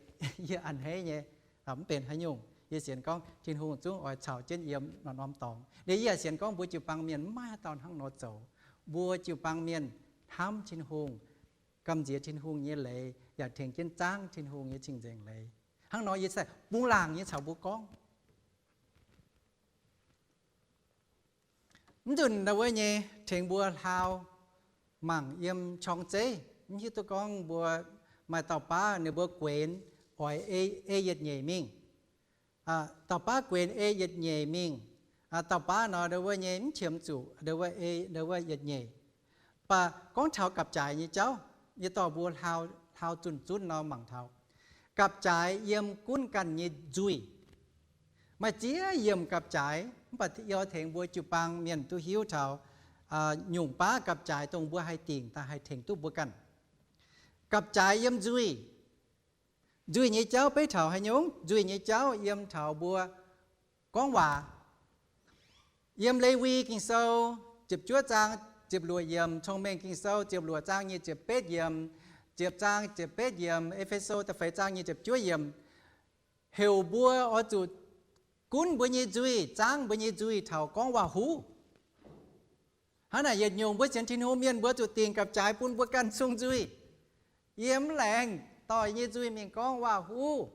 yie a'hneiv nyei, mv benx haaix nyungc. Yie sienx gorngv Tin-Hungh zungv oix caux jienv yiem norm-norm dorngx. Liuz yie yaac sienx gorngv mbuo jiu-baang mienh maiv maaih haaix dauh hnangv nor zoux. Mbuo jiu-baang mienh hnamv Tin-Hungh, gamh nziex Tin-Hungh nyei leiz, yaac tengx jienv zaangv Tin-Hungh nyei cing-nzengc leiz. Hnangv nor yie cingx daaih bungx laangc nyei caux mbuo gorngv. Mv nzunc ndau wuov nyei tengx mbuo hlau mangc yiem qorng zeiv, mv hiuv duqv gorngv mbuo maaih dauh baav ninh mbuo guenx oix ei, ei yietc nyeic mingh. Dauh baav guenx ei yietc nyeic mingh. Dauh baav nor ndau wuov nyei mv qiemx zuqc ndau wuov ei, ndau wuov yietc nyeic. Mv baac gorngv taux gapv-jaaix nyei jauv, yie dorh mbuo hlau, hlau zunh zunv nor mangc taux gapv-jaaix yiem gunv ganh nyei nzuih. Maaih ziex yiemc gapv-jaaix, mv baac yie oix tengx mbuo jiu-baang mienh duqv hiuv taux nyungc baav gapv-jaaix dongh mbuo haih dingc daaih haih tengx duqv mbuo ganh. Gapv-jaaix yiem nzuih. Nzuih nyei jauv beiv taux haaix nyungc? Nzuih nyei jauv yiem taux mbuo gorngv waac. Yiem Lewi Ging-Sou ziepc juov zaang ziepc luoqc yiemc, Cong-Mengh Ging-Sou ziepc luoqc zaang nyic ziepc betv yiemc, ziepc zaang ziepc betv yiemc, E^fe^so da'feix zaang nyic ziepc juov yiemc, heuc mbuo oix zuqc gunv mbuo nyei nzuih, zaangv mbuo nyei nzuih taux gorngv waac-huv. Hnangv naaic yietc nyungc mbuo sienx Tin-Hungh mienh mbuo zuqc dingc gapv-jaaix bun mbuo ganh sung nzuih. Yie mv laengz dorh yie nyei nzuih mingh gorngv waac-huv.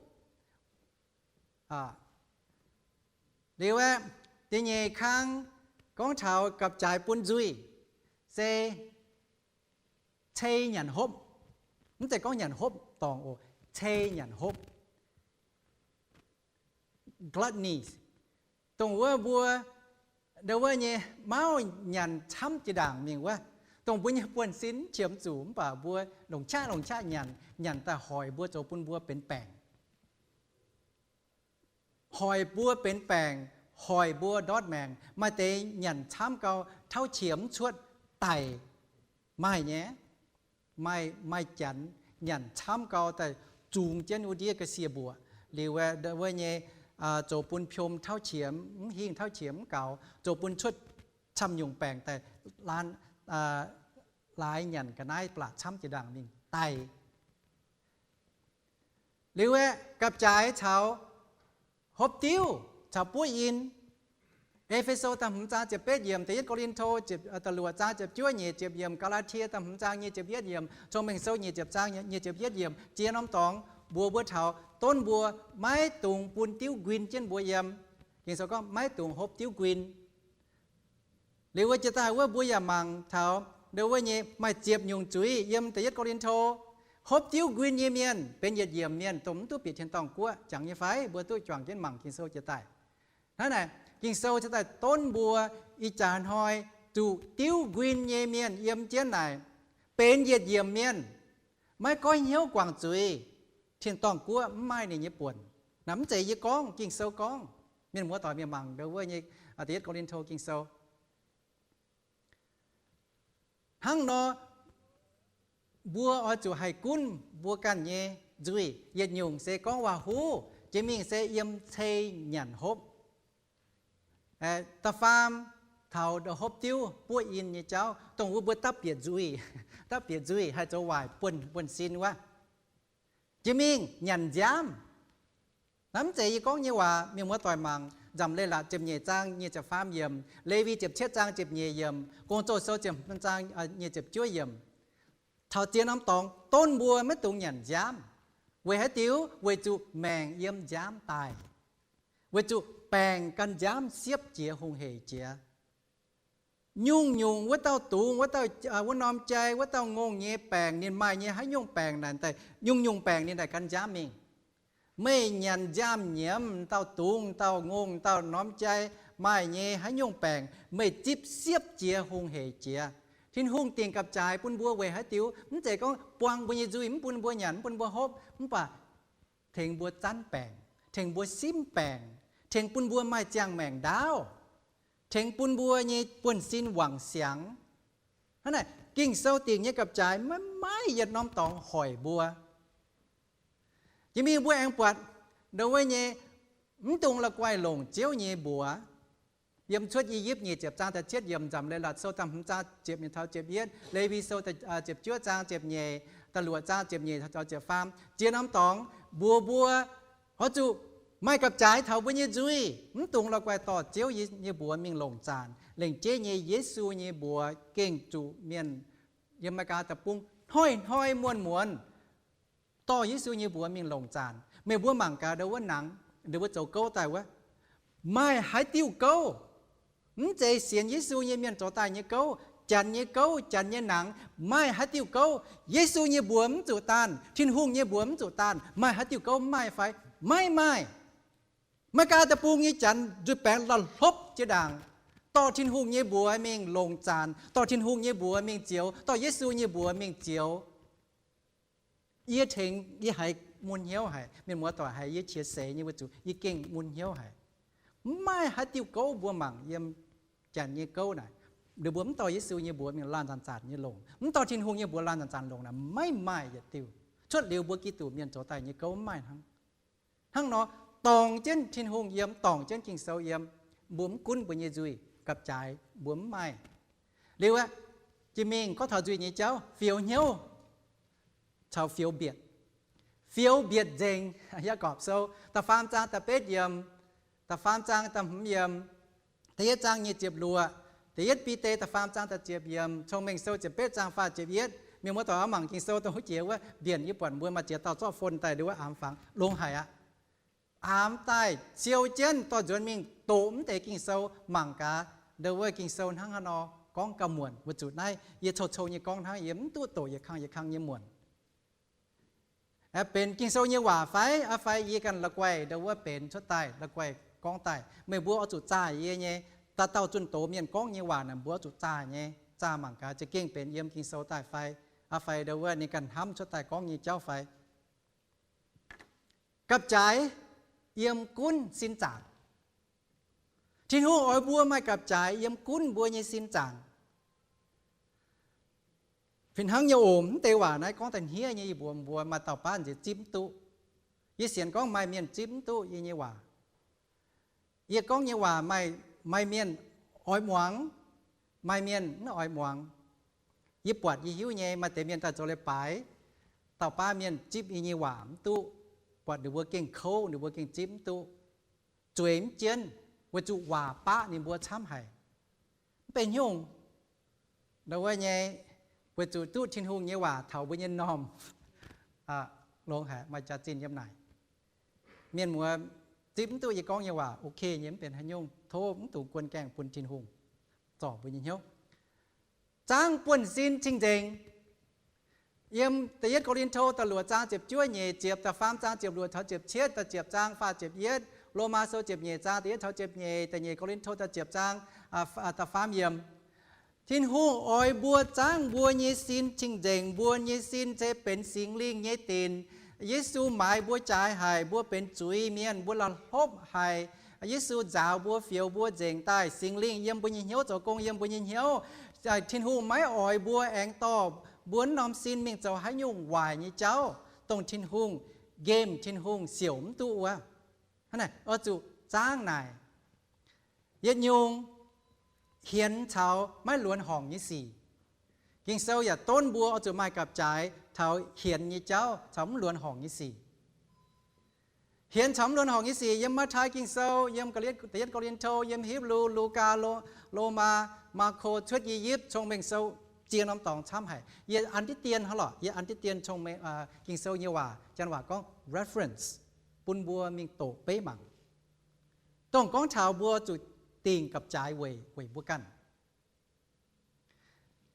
Liuz aeqv, da'nyeic kang gorngv taux gapv-jaaix bun nzuih se cei nyanc hopv. Mv zeiz gorngv nyanc hopv dorngc oc, cei nyanc hopv. Gluttony, dongh wuov mbuo, ndau wuov nyei mauv nyanc camv jiex ndaangc mingh wuov, dongh mbuo nyei buonv-sin mv qiemx zuqc mv baac mbuo longc qaqv longc qaqv nyanc, nyanc daaih hoic mbuo zoux bun mbuo benx baengc. Hoic mbuo benx baengc, hoic mbuo ndortv maengc. Maaih deix nyanc camv gau, tauv qiex mv cuotv daic maaih nyei. Maaih, maaih janx nyanc camv gau daaih zungx jienv wuov ndiev ga'sie mbuoqc. Liuz wuov nyei zoux bun piom tauv qiex mv hingh, tauv qiex mv gaux, zoux bun cuotv camv-nyungc baengc daaih, laaix nyanc ga'naaiv blatc camv jiex ndaangc mingh daic. Liuz aeqv, gapv-jaaix caux hopv diuv caux buov in. E^fe^so da'hmz zaang ziepc betv yiemc, da'yietv Ko^lin^to da'luoqc zaang ziepc juov nyic ziepc yiemc, Gaa^laa^tie da'hmz zaang nyic ziepc yietv yiemc, Cong-Mengh Sou nyic ziepc zaang nyic ziepc yietv yiemc, ziex norm dorngx mbuox mbuo taux donv mbuo maiv dungx bun diuv nquin jienv mbuo yiem. Ging-Sou gorngv maiv dungx hopv diuv nquin. Liuz wuov jiex daaih wuov mbuo yaac mangc taux ndo wuov nyei maaih ziepc nyungc zuiz yiem da'yietv Ko^lin^to. Hopv diuv nquin nyei mienh benx yietc yiemc mienh dongh mv duqv bieqc tin-dorngh guoqv. Jangx nyei fai? Mbuo duqv juangc jienv mangc Ging-Sou jiex daaih. Hnangv naaic, Ging-Sou jiex daaih donv mbuo ih jaax hnoi zuqc diuv nquin nyei mienh yiem jienv naaic benx yietc yiemc mienh, maiv goiv hnyouv guangc zuiz, tin-dorngh guoqv mv maaih ninh nyei buonc. Naaiv mv zeiz yie gorngv, Ging-Sou gorngv. Mienh muoz-doic mienh mangc ndo wuov nyei da'yietv Ko^lin^to Ging-Sou. Hnangv nor, mbuo oix zuqc haih gunv mbuo ganh nyei nzuih. Yietc nyungc se gorngv waac-huv, jiex mingh se yiem cei nyanc hopv. Da'faam, taux ndau hopv diuv buov in nyei jauv, dongh wuov mbuo dapv bieqc nzuih, dapv bieqc nzuih haih zoux waaic buonv, buonv-sin wuov. Jiex mingh nyanc nziaamv. Naaiv mv zeiz yie gorngv nyei waac, mienh muoz-doic mangc nzamc Leiz-Latc ziepc nyeic zaang nyic ziepc faam yiemc, Lewi ziepc cietv zaang ziepc nyeic yiemc, Gong-Zoh sou ziepc hmz zaang nyic ziepc juov yiemc. Taux ziex norm dorngx donv mbuo maiv dungx nyanc nziaamv. Weic haaix diuc? Weic zuqc maengc yiem nziaamv daaih. Weic zuqc baengc gan nziaamv siepv jiez hungh heic jiex. Nyungc-nyungc wuov dauh dungz, wuov dauh, wuov norm jai, wuov dauh ngongh nyei baengc, ninh maaih nyei haaix nyungc baengc naaic daaih, nyungc-nyungc baengc ninh daaih gan nziaamv mingh. Meih nyanc nziaamv-nyiemz, dauh dungz, dauh ngongh, dauh norm jai, maaih nyei haaix nyungc baengc, meih zipv siepv jiez hungh heic jiex. Tin-Hungh dingc gapv-jaaix bun mbuo weic haaix diuc? Mv zeiz gorngv buang mbuo nyei nzuih, mv bun mbuo nyanc, mv bun mbuo hopv, mv baac tengx mbuo zanv baengc, tengx mbuo simv baengc, tengx bun mbuo maaih ziangh maengc ndaauv, tengx bun mbuo nyei buonv-sin wangc siangx. Hnangv naaic, Ging-Sou dingc nyei gapv-jaaix maiv maaih yietc norm dorngx hoic mbuo. Jiex mingh mbuo aengx buatc ndau wuov nyei, mv dungx la'guaih longc Ziouv nyei mbuox. Yiem Cuotv I^yipv nyic ziepc zaang da'cietv yiemc, nzamc Leiz-Latc sou da'hmz zaang ziepc nyeic taux ziepc yietv, Lewi sou ziepc juov zaang ziepc nyeic, da'luoqc zaang ziepc nyeic taux ziepc faam, ziex norm dorngx mbuox mbuo oix zuqc maaih gapv-jaaix taux mbuo nyei nzuih, mv dungx la'guaih dorh Ziouv nyei mbuox mingh longc zaanc. Lengc jeiv nyei Yesu nyei mbuox gengh zuqc mienh yiem Aa^me^li^gaa Deic-Bung hnoi-hnoi muonz-muonz dorh Yesu nyei mbuox mingh longc zaanc. Meih mbuo mangc gaax ndau wuov nangx, ndau wuov zoux gouv daaih wuov, maaih haaix diuh gouv, mv zeiz sienx Yesu nyei mienh zoux daaih nyei gouv, janx nyei gouv, janx nyei nangx, maaih haaix diuh gouv Yesu nyei mbuox mv zuqc daanh, Tin-Hungh nyei mbuox mv zuqc daanh, maaih haaix diuh gouv mv maaih fai? Maiv maaih. Aa^me^li^gaa Deic-Bung nyei janx nzuih baengx la'hlopv jiex ndaangc, dorh Tin-Hungh nyei mbuox mingh longc zaanc, dorh Tin-Hungh nyei mbuox mingh zioux, dorh Yesu nyei mbuox mingh zioux. Yie tengx yie haiz mun hnyouv haic, mienh muoz-doic haiz yie qiex seix nyei weic zuqc yie gengh mun hnyouv haic. Mv maaih haaix diuh gouv mbuo mangc yiem janx nyei gouv naaic, ninh mbuo mv dorh Yesu nyei mbuox mingh laanh zanc-zanc nyei longc, mv dorh Tin-Hungh nyei mbuox laanh zanc-zanc longc naaic, maiv maaih yietc diuh. Cuotv liuz mbuo Giduc mienh zoux daaih nyei gouv mv maaih hnangv. Hnangv nor, dorngc jienv Tin-Hungh yiem, dorngc jienv Ging-Sou yiem, mbuo mv gunv mbuo nyei nzuih, gapv-jaaix mbuo mv maaih. Liuz aqv, jiex mingh gorngv taux nzuih nyei jauv, fioux hnyouv caux fioux mbietc. Fioux mbietc nzengc, Yaagorpc Sou da'faam zaang da'betv yiemc, da'faam zaang da'hmz yiemc, da'yietv zaang nyic ziepc luoqc, da'yietv Bide da'faam zaang da'ziepc yiemc, Cong-Mengh Sou ziepc betv zaang faah ziepc yietv. Mienh muoz-doic oix mangc Ging-Sou dongh huv jiex wuov mbienc, yie buatc mbuo maaih ziex dauh zorqv phone daaih ndau wuov aamx fangx longx haic aqv. Aamx daaih siou jienv dorh nzuonx mingh doqc mv deix Ging-Sou mangc gaax, ndau wuov Ging-Sou hnangv haaix nor gorngv gauh muonc. Weic zuqc naaiv yie cou-cou nyei gorngv hnangv, yie mv duqv doqc yietc kang yietc kang nyei muonc. Aeqv, benx Ging-Sou nyei waac fai? Aa fai yie ganh la'guaih ndau wuov benx cuotv daaih, la'guaih gorngv daaih? Meih mbuo oix zuqc zaah yie nyei. Dauh dauh zunh doz mienh gorngv nyei waac naaic mbuo oix zuqc zaah nyei. Zaah mangc gaax za'gengh benx yiem Ging-Sou daaih fai? Aa fai ndau wuov ninh ganh hnamv cuotv daaih gorngv nyei jauv fai? Gapv-jaaix yiem gunv sin zaangc. Tin-Hungh oix mbuo maaih gapv-jaaix yiem gunv mbuo nyei sin zaangc. Fih hnangv nyei oc, mv deix waac naaiv gorngv da'hniev nyei, yie mbuox mbuo maaih dauh baav nziex zipv mv duqv. Yie sienx gorngv maaih mienh zipv mv duqv yie nyei waac. Yie gorngv nyei waac maaih, maaih mienh oix muangx, maaih mienh mv oix muangx. Yie buatc yie hiuv nyei, maaih deix mienh daaih zoux leiz-baaix, dauh baav mienh zipv yie nyei waac mv duqv, buatc ninh mbuo gengh kouv, ninh mbuo gengh zipv mv duqv, zueiz mv jienv, weic zuqc waac baqv ninh mbuo camv haic. Mv benx haaix nyungc, ndau wuov nyei, weic zuqc duqv Tin-Hungh nyei waac taux mbuo nyei m'normh longx haic, maaih jaax-zinh yiem naaic. Mienh muoz zipv mv duqv yie gorngv nyei waac, ok nyei, mv benx haaix nyungc, tov mv dungx guon gaengh bun Tin-Hungh zorc mbuo nyei hnyouv. Zaangv buonv-sin cing-nzengc. Yiem da'yietv Ko^lin^to da'luoqc zaang ziepc juov nyeic ziepc, da'faam zaang ziepc luoqc taux ziepc cietv, da'ziepc zaang faah ziepc yietv, Lomaa Sou ziepc nyeic zaang da'yietv taux ziepc nyeic, da'nyeic Ko^lin^to da'ziepc zaang da'faam yiemc. Tin-Hungh oix mbuo zaangv mbuo nyei sin cing-nzengc. Mbuo nyei sin se benx Singx Lingh nyei dinc. Yesu maaiz mbuo jaaix haic, mbuo benx zuiz-mienh, mbuo la'hlopv haic. Yesu nzaaux mbuo, fioux mbuo nzengc daaih. Singx Lingh yiem mbuo nyei hnyouv zoux gong yiem mbuo nyei hnyouv. Tin-Hungh maiv oix mbuo aengx dorh Mbuo mv norm sin mingh zoux haaix nyungc waaic nyei jauv, dongh Tin-Hungh, nqemh Tin-Hungh siouc mv duqv wuov. Hnangv naaic oix zuqc zaangv naaic. Yietc nyungc hienx caux maiv luonx horngc nyei sic. Ging-Sou yaac donv mbuo oix zuqc maaih gapv-jaaix taux hienx nyei jauv caux mv luonx horngc nyei sic. Hienx caux mv luonx horngc nyei sic yiem Matv^tai Ging-Sou, yiem Da'yietv Ko^lin^to, yiem Hipv^lu, Lugaa, Lo, Lomaa, Maako, Cuotv I^yipv, Cong-Mengh Sou, ziex norm dorngx camv haic. Yie an diqv dien hnangv lorqc, yie an diqv dien Cong-Mengh, Ging-Sou nyei waac, janx waac gorngv reference, bun mbuo mingh doqc beiv mangc. Dongh gorngv taux mbuo zuqc dingc gapv-jaaix weic, weic mbuo ganh.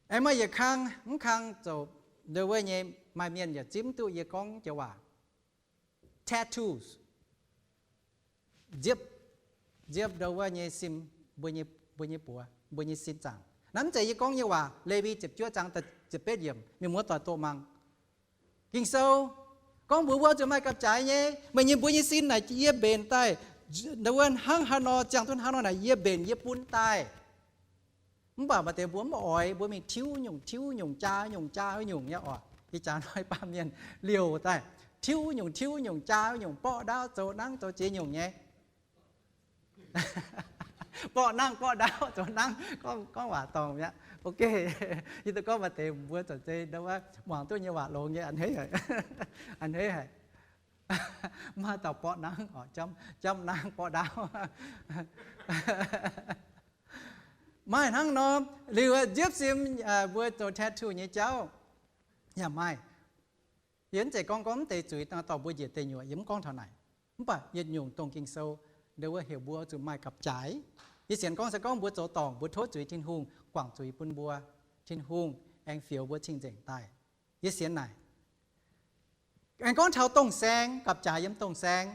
Aengx maaih yietc kang, mv kang zoux, ndo wuov nyei, maaih mienh yaac zipv mv duqv yie gorngv joux waac. Tattoos. Nziepv, nziepv ndo wuov nyei sim, mbuo nyei, mbuo nyei buoz, mbuo nyei sin zaangc. Naaiv mv zeiz yie gorngv nyei waac. Lewi ziepc juov zaang da'ziepc, ziepc betv yiemc, mienh muoz doic doqc mangc. Ging-Sou gorngv mbuox mbuo zuqc maaih gapv-jaaix nyei. Meih nyei, mbuo nyei sin naaic yie mbenc daaih, ndo wuov hnangv haaix nor, ziangh duqv hnangv nor naaic yie mbenc yie bun daaih. Mv baac maaih deix mbuo mv oix, mbuo mingh tiuv nyungc tiuv nyungc, jaa nyungc jaa nyungc nyei oc. Ih jaax hnoi baamh mienh liouc daaih, tiuv nyungc tiuv nyungc, jaa nyungc, borqv ndaauv zoux nangv zoux jiex nyungc nyei. Borqv nangv borqv ndaauv zoux nangv, gorngv, gorngv waac dorngc mi'aqv. Ok, yie duqv gorngv maaih deix mbuo zoux zei ndo wuov muangx duqv nyei waac longx nyei, a'hneiv haic, a'hneiv haic. Mv maaih dauh borqv nangv oc, jamv, jamv nangv borqv ndaauv. Maaih hnangv nor, liuz nziepv sim, mbuo zoux tattoo nyei jauv yaac maaih. Yie mv zeiz gorngv, gorngv mv deix zuiz dorh mbuo njiec deic nyuoqc, yie mv gorngv taux naaic. Mv baac yietc nyungc dongh Ging-Sou ndo wuov heuc mbuo zuqc maaih gapv-jaaix. Yie sienx gorngv se gorngv mbuo zoux dorngc, mbuo tov zuiz Tin-Hungh guangc zuiz bun mbuo, Tin-Hungh aengx fioux mbuo cing-nzengc daaih. Yie sienx naaic. Aengx gorngv taux dongh saeng, gapv-jaaix yiem dongh saeng.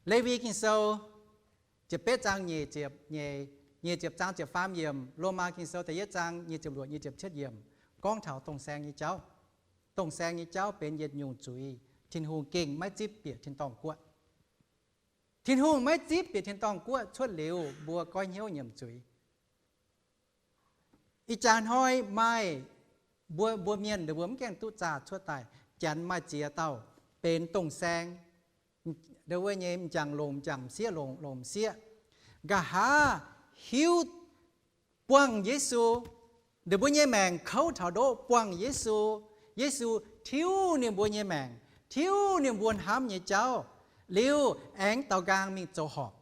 Lewi Ging-Sou ziepc betv zaang nyic ziepc nyeic, nyic ziepc zaang ziepc faam yiemc, Lomaa Ging-Sou da'yietv zaang nyic ziepc luoqc, nyic ziepc cietv yiemc, gorngv taux dongh saeng nyei jauv. Dongh saeng nyei jauv benx yietc nyungc zuiz, Tin-Hungh gengh maiv zipv bieqc tin-dorngh guoqv. Tin-Hungh maiv zipv bieqc tin-dorngh guoqv cuotv liuz, mbuo goiv hnyouv nyiemc zuiz. Ih jaax hnoi maaih mbuo, mbuo mienh mbuo mv gaengh duqv zaah cuotv daaih. Janx maaih ziex dauh benx dongh saeng, ndo wuov nyei m'jangc longc m'jangc, m'sieqv longc, longc m'sieqv. Nqa'haav hiuv buangh Yesu, ninh mbuo nyei maengc kouv taux ndoqv buangh Yesu. Yesu tiuv ninh mbuo nyei maengc, tiuv ninh mbuo hnamv nyei jauv, liuz aengx daaux nqaang mingh zoux horpc.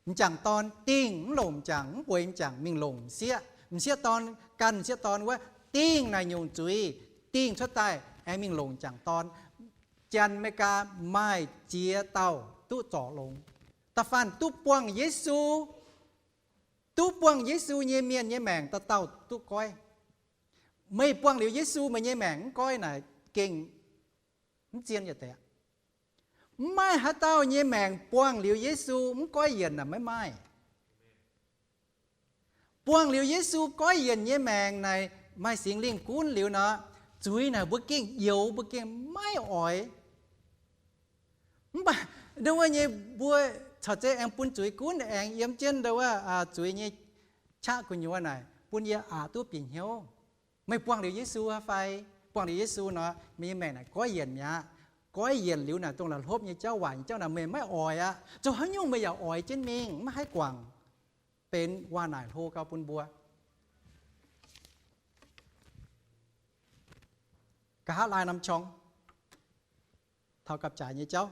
M'jangc dorn dingh mv longc m'jangc, mv bueix m'jangc, mingh longc m'sieqv. M'sieqv dorn ganh m'sieqv dorn wuov dingh naaic nyungc zuiz, dingh cuotv daaih aengx mingh longc m'jangc dorn. Janx America maaih ziex dauh duqv zorc longx. Da'faanh duqv buangh Yesu, duqv buangh Yesu nyei mienh nyei maengc dauh dauh duqv goiv. Meih buangh liuz Yesu meih nyei maengc mv goiv naaic gengh mv zien yietc deix. Mv maaih haaix dauh nyei maengc buangh liuz Yesu mv goiv yienc naaic maiv maaih. Buangh liuz Yesu goiv yienc nyei maengc naaic maaih Singx Lingh gunv liuz nor, zuiz naaic mbuo gengh youx, mbuo gengh maiv oix. Mv baac ndo wuov nyei mbuo corc zeiz aengx bun zuiz gunv aengx yiem jienv ndo wuov zuiz nyei qaqv gu'nyuoz naaic bun yie aqc duqv bieqc hnyouv. Meih buangh liuz Yesu fai? Buangh liuz Yesu nor, meih nyei maengc naaic goiv yienc mi'aqv. Goiv yienc liuz naaic dongh la'hlopv nyei jauv, waaic nyei jauv naaic meih maiv oix aqv. Zoux haaix nyungc meih yaac oix jienv mingh, maiv haih guangc. Benx waac-naaic hlo gau bun mbuo. Nqa'haav laai norm qorng taux gapv-jaaix nyei jauv.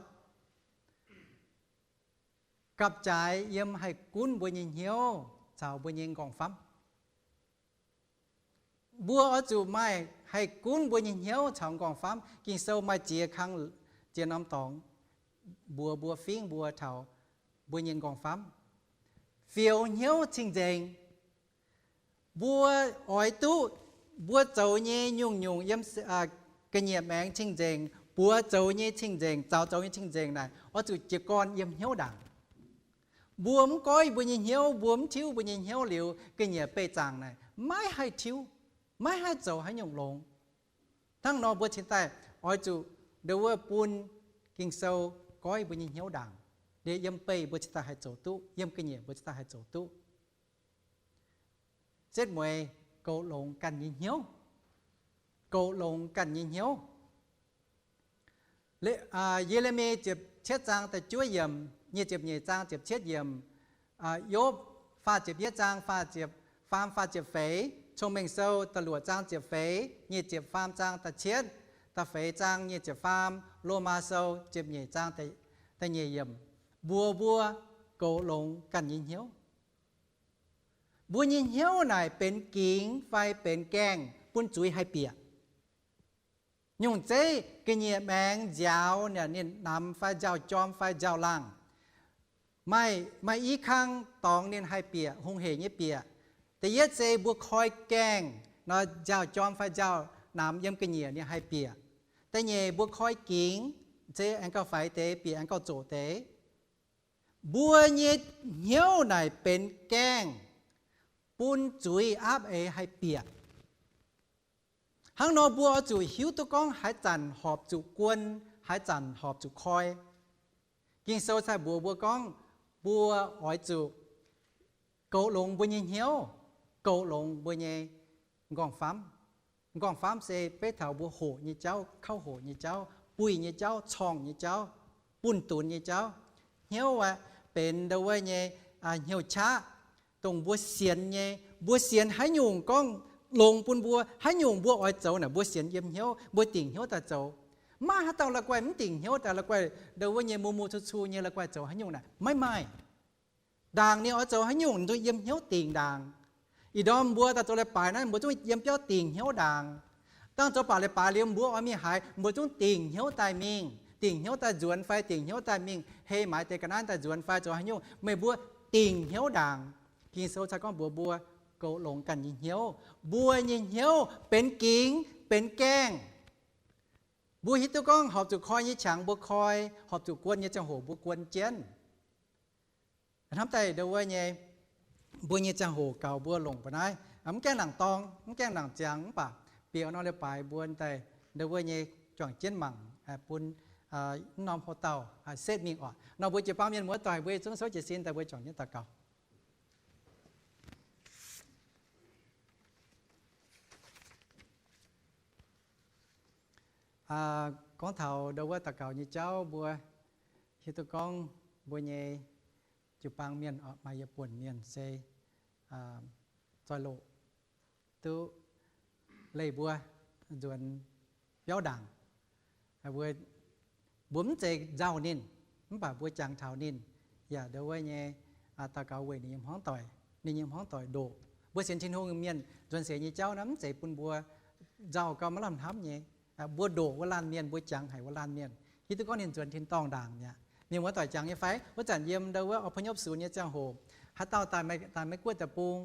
Gapv-jaaix yiem haih gunv mbuo nyei hnyouv caux mbuo nyei m'nqorngv-famv. Mbuo oix zuqc maaih haih gunv mbuo nyei hnyouv caux m'nqorngv-famv. Ging-Sou maaih ziex kang, ziex norm dorngx mbuox mbuo, fingv mbuo taux mbuo nyei m'nqorngv-famv. Fioux hnyouv cing-nzengc. Mbuo oix duqv mbuo zoux nyei nyungc-nyungc yiem ga'nyiec maengx cing-nzengc, buoz zoux nyei cing-nzengc, zaux zoux nyei cing-nzengc naaic oix zuqc jiez gorn yiem hnyouv ndaangc. Mbuo mv goiv mbuo nyei hnyouv, mbuo mv tiuv mbuo nyei hnyouv liuz, ga'nyiec beih zaangc naaic maiv haih tiuv, maiv haih zoux haaix nyungc longx. Hnangv nor mbuo cingx daaih oix zuqc ndo wuov bun Ging-Sou goiv mbuo nyei hnyouv ndaangc. Liuz yiem beih mbuo cingx daaih haih zoux duqv, yiem ga'nyiec mbuo cingx daaih haih zoux duqv. Setv mueiz goux longx ganh nyei hnyouv. goux longx ganh nyei hnyouv. Ye^le^mi ziepc cietv zaang da'juov yiemc, nyic ziepc nyeic zaang ziepc cietv yiemc, Yopv faah ziepc yietv zaang faah ziepc faam, faah ziepc feix, Cong-Mengh Sou da'luoqc zaang ziepc feix, nyic ziepc faam zaang da'cietv, da'feix zaang nyic ziepc faam, Lomaa Sou ziepc nyeic zaang da'nyeic yiemc, mbuox mbuo goux longx ganh nyei hnyouv. Mbuo nyei hnyouv naaic benx gingx fai benx gaengh bun zuiz haih bieqc. Nyungc zeiv ga'nyiec maengx nziaaux, ninh namx fai nziaaux jorm fai nziaaux laangh, maaih i kang dorngx ninh haih bieqc, hungh hec nyei bieqc. Da'yietv se mbuo koi gaengh nor, nziaaux jorm fai nziaaux namx yiem ga'nyiec ninh haih bieqc. Da'nyeic mbuo koi gingx, se aengx gauh faix deix bieqc aengx gauh zoqc deix. Mbuo nyei hnyouv naaic benx gaengh bun zuiz aapv eix haih bieqc. Hnangv nor mbuo oix zuqc hiuv duqv gorngv haaix zanc horpc zuqc guon, haaix zanc horpc zuqc koi. Ging-Sou cai mbuox mbuo gorngv mbuo oix zuqc goux longx mbuo nyei hnyouv, goux longx mbuo nyei nqorngv-famv. Nqorngv-famv se beiv taux mbuo hoqc nyei jauv, kauv hoqc nyei jauv, buih nyei jauv, corngh nyei jauv, bunh dunx nyei jauv. Hnyouv aeqv, benx ndau wuov nyei hnyouv qaqv, dongh mbuo sienx nyei. Mbuo sienx haaix nyungc gorngv longx bun mbuo, haaix nyungc mbuo oix zoux naaic, mbuo sienx yiem hnyouv, mbuo dingc hnyouv daaih zoux. Maiv maaih haaix dauh la'guaih mv dingc hnyouv daaih, la'guaih ndau wuov nyei mu mu cu cu nyei la'guaih zoux haaix nyungc naaic, maiv maaih. Ndaangc ninh oix zoux haaix nyungc, zungv yiem hnyouv dingc ndaangc. Ih ndorm mbuo daaih zoux leiz-baaix naaiv, mbuo zungv yiem biauv dingc hnyouv ndaangc. Dangh zoux baac leiz-baaix liuz mbuo oix mingh haaix, mbuo zungv dingc hnyouv daaih mingh, dingc hnyouv daaih nzuonx fai dingc hnyouv daaih mingh hei maaiz deix ga'naaiv daaih nzuonx fai zoux haaix nyungc, meih mbuo dingc hnyouv ndaangc. Ging-Sou cai gorngv mbuox mbuo goux longx ganh nyei hnyouv. Mbuo nyei hnyouv benx gingx benx gaengh. Mbuo hiuv duqv gorngv horpc zuqc koi nyei qangx mbuo koi, horpc zuqc guon nyei ziangh hoc mbuo guon jienv. Hnamv daaih ndau wuov nyei, mbuo nyei ziangh hoc gaux mbuo longc mbuo naaiv, mv gaengh nangc dorng, mv gaengh nangc ziangx, mv baac bieqc nor leiz-baaix mbuo daaih ndau wuov nyei juangc jienv mangc bun mv norm houv dauh setv mingh oc. Nor mbuo jiu-baang mienh muoz-doic, mbuo zungv souv jiez sin daaih mbuo juangc jienv daux gaux. Gorngv taux ndau wuov daux gaux nyei jauv, mbuo hiuv duqv gorngv mbuo nyei jiu-baang mienh, maaih yie buonc mienh se zoih loc duqv leih mbuo nzuonx biauv ndaangc. Mbuo mv zeiz nzauh ninh, mv baac mbuo jangx taux ninh, yaac ndau wuov nyei daux gaux weic ninh nyei hmuangv doic, ninh nyei hmuangv doic ndoqc. Mbuo sienx Tin-Hungh mienh nzuonx seix nyei jauv naaiv mv zeiz bun mbuo nzauh gauh maiv lamh hnamv nyei. Mbuo ndoqc wuov laanh mienh, mbuo jangx haic wuov laanh mienh, hiuv duqv gorngv ninh nzuonx tin-dorngh ndaangc mi'aqv. Mienh muoz-doic jangx nyei fai? Wuov zanc yiem ndau wuov อพยพศูนย์ nyei ziangh hoc, haaix dauh daaih, daaih Meiv Guoqv deic-bung,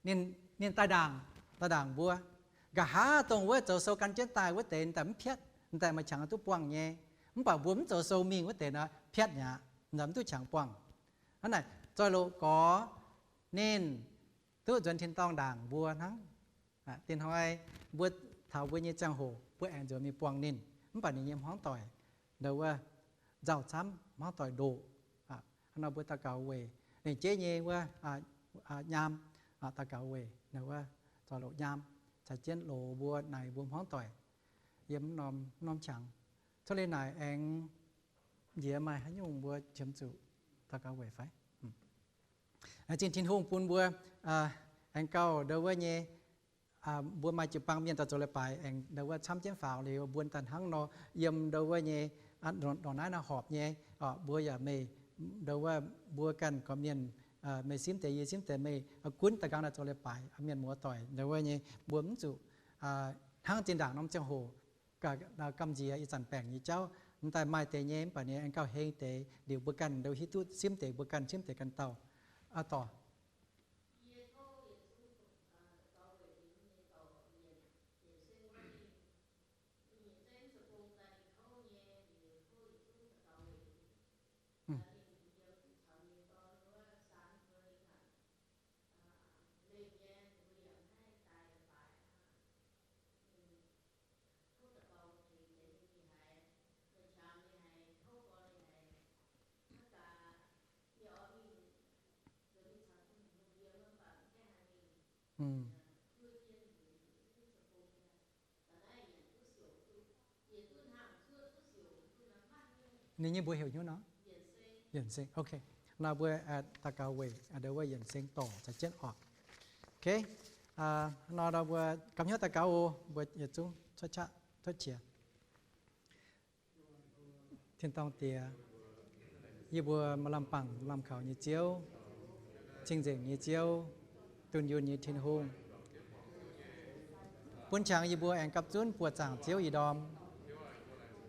ninh daaih ndaangc, daaih ndaangc mbuo. Nqa'haav dongh wuov zoux sou gan jienv daaih wuov deix daaih mv piatv, daaih maaih qangx duqv buangh nyei. Mv baac mbuo mv zoux sou mingh wuov deix nor piatv mi'aqv, mv duqv qangx buangh. Hnangv naaic zoih loc gorx ninh duqv nzuonx tin-dorngh ndaangc mbuo hnangv. Dinh hnoi mbuo taux mbuo nyei ziangh hoc mbuo aengx nzuonx mingh buangh ninh, mv baac ninh nyei hmuangv doic ndau wuov nzauh camv, hmuangv doic ndoqc. Hnangv nor mbuo daux gaux weic ninh jeiv nyei wuov nyaam, daux gaux weic ninh wuov zoih loc nyaam caux jienv loz mbuo naaic mbuo hmuangv doic yiem mv norm, mv norm qangx. Cuotv liuz naaic aengx nziex maaih haaix nyungc mbuo qiemx zuqc daux gaux weic fai? Zingh Tin-Hungh bun mbuo aengx gauh ndau wuov nyei, mbuo maaih jiu-baang mienh daaih zoux leiz-baaix aengx ndau wuov camv jienv faaux liuz mbuo daaih hnangv nor yiem ndau wuov nyei ndongc naaiv nor horpc nyei. Mbuo yaac meih ndau wuov mbuo ganh gorqv-mienh, meih simv deix yie simv deix, meih gunv daaih nqaang daaih zoux leiz-baaix, mienh muoz-doic ndau wuov nyei mbuo mv zuqc hnangv zinh ndaangc norm ziangh hoc gamh nziex ih zanc baengc nyei jauv. M'daaih maaih deix nyei mv baac ninh aengx gauh heng deix liuz mbuo ganh ndau hiuv duqv simv deix mbuo ganh simv deix ganh dauh. Dorh Ninh nyei mbuox heuc hnyouv nor? Yienc seng. Ok. Nor mbuo daux gaux weic ndo wuov yienc seng dorc caux jienv orqc. Ok. Nor mbuo gapv hnyouv daux gaux oc. Mbuo yietc zungv cuotv qaqv cuotv qiex. Tin-dorngh Diex, yie mbuo maaih lamh bangc lamh kaux nyei Ziouv, cing-nzengc nyei Ziouv, dunh yunh nyei Tin-Hungh. Bun qangx yie mbuo aengx gapv zunv buoqc zaangc Ziouv ih ndorm.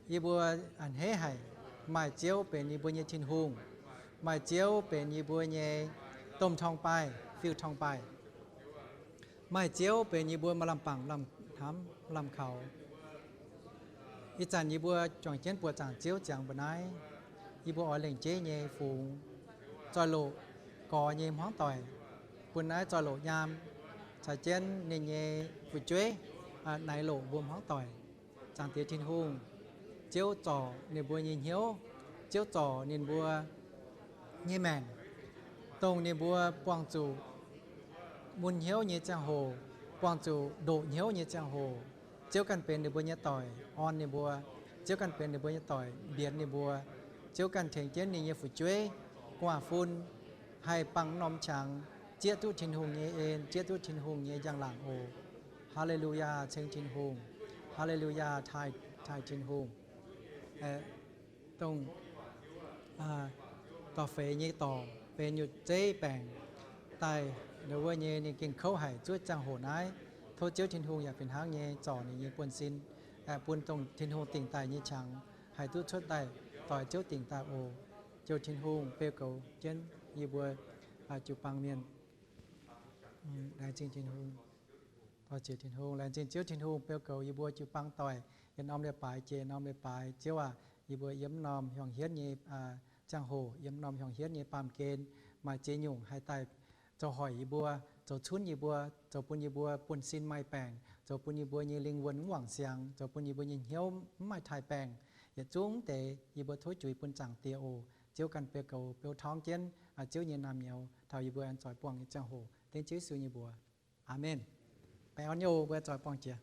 Yie mbuo a'hneiv haic, maaih Ziouv benx yie mbuo nyei Tin-Hungh, maaih Ziouv benx yie mbuo nyei domh torngv-baaih, fiuv-torngv-baaih. Maaih Ziouv benx yie mbuo maaih lamh bangc lamh hnamv lamh kaux. Ih zanc yie mbuo juangc jienv buoqc zaangc Ziouv ziangx mbu'naaiv, yie mbuo oix lengc jeiv nyei fungx zoih loqc gorx nyei hmuangv doic, bun naaiv zoih loqc nyaam caux jienv ninh nyei fu'jueiv naaiv loqc mbuo hmuangv doic. Zaangc Diex Tin-Hungh, Ziouv zorc ninh mbuo nyei hnyouv, Ziouv zorc ninh mbuo nyei maengc, dongh ninh mbuo buangh zuqc mun hnyouv nyei ziangh hoc, buangh zuqc ndoqc hnyouv nyei ziangh hoc, Ziouv ganh benx ninh mbuo nyei doic orn ninh mbuo. Ziouv ganh benx ninh mbuo nyei doic mbienx ninh mbuo. Ziouv ganh tengx jienv ninh nyei fu'jueiv, gu'nguaaz-fun, haih bangc norm qangx, zieqv duqv Tin-Hungh nyei en, zieqv duqv Tin-Hungh nyei njang-laangc oc. Haa^le^lu^yaa, ceng Tin-Hungh. Haa^le^lu^yaa, taaih Tin-Hungh. Dongh dorh feix nyei dorc benx nyutc zeiv baengc daaih ndo wuov nyei, ninh gengh kouv haic zuov ziangh hoc naaiv. Tov Ziouv Tin-Hungh yaac fih hnangv nyei zorc ninh nyei buonv-sin, bun dongh Tin-Hungh dingc daaih nyei qangx haih duqv cuotv daaih doix Ziouv dingc daaih oc. Ziouv Tin-Hungh beu goux jienv yie mbuo jiu-baang mienh. Laengz zingh Tin-Hungh. Laengz zingh Ziouv Tin-Hungh beu goux yie mbuo jiu-baang doic yietc norm leiz-baaix jiex norm leiz-baaix. Ziouv aac, yie mbuo yiem norm hiuang hietv nyei ziangh hoc, yiem norm hiuang hietv nyei baamh gen, maaih ziex nyungc haih daaih zoux hoic yie mbuo, zoux cunv yie mbuo, zoux bun yie mbuo buonv-sin maaih baengc, zoux bun yie mbuo nyei lingh wuonh mv wangc siangx, zoux bun yie mbuo nyei hnyouv mv maaih taaih-baengh. Yietc zungv deix yie mbuo tov juix bun Zaangc Diex oc. Ziouv ganh beu goux beu torngv jienv Ziouv nyei naamh nyouz taux yie mbuo aengx zoix buangh nyei ziangh hoc. Dengv Ziouv Yesu nyei mbuox. Aamen. Baengh orn nyei oc. Mbuo zoix buangh jiex.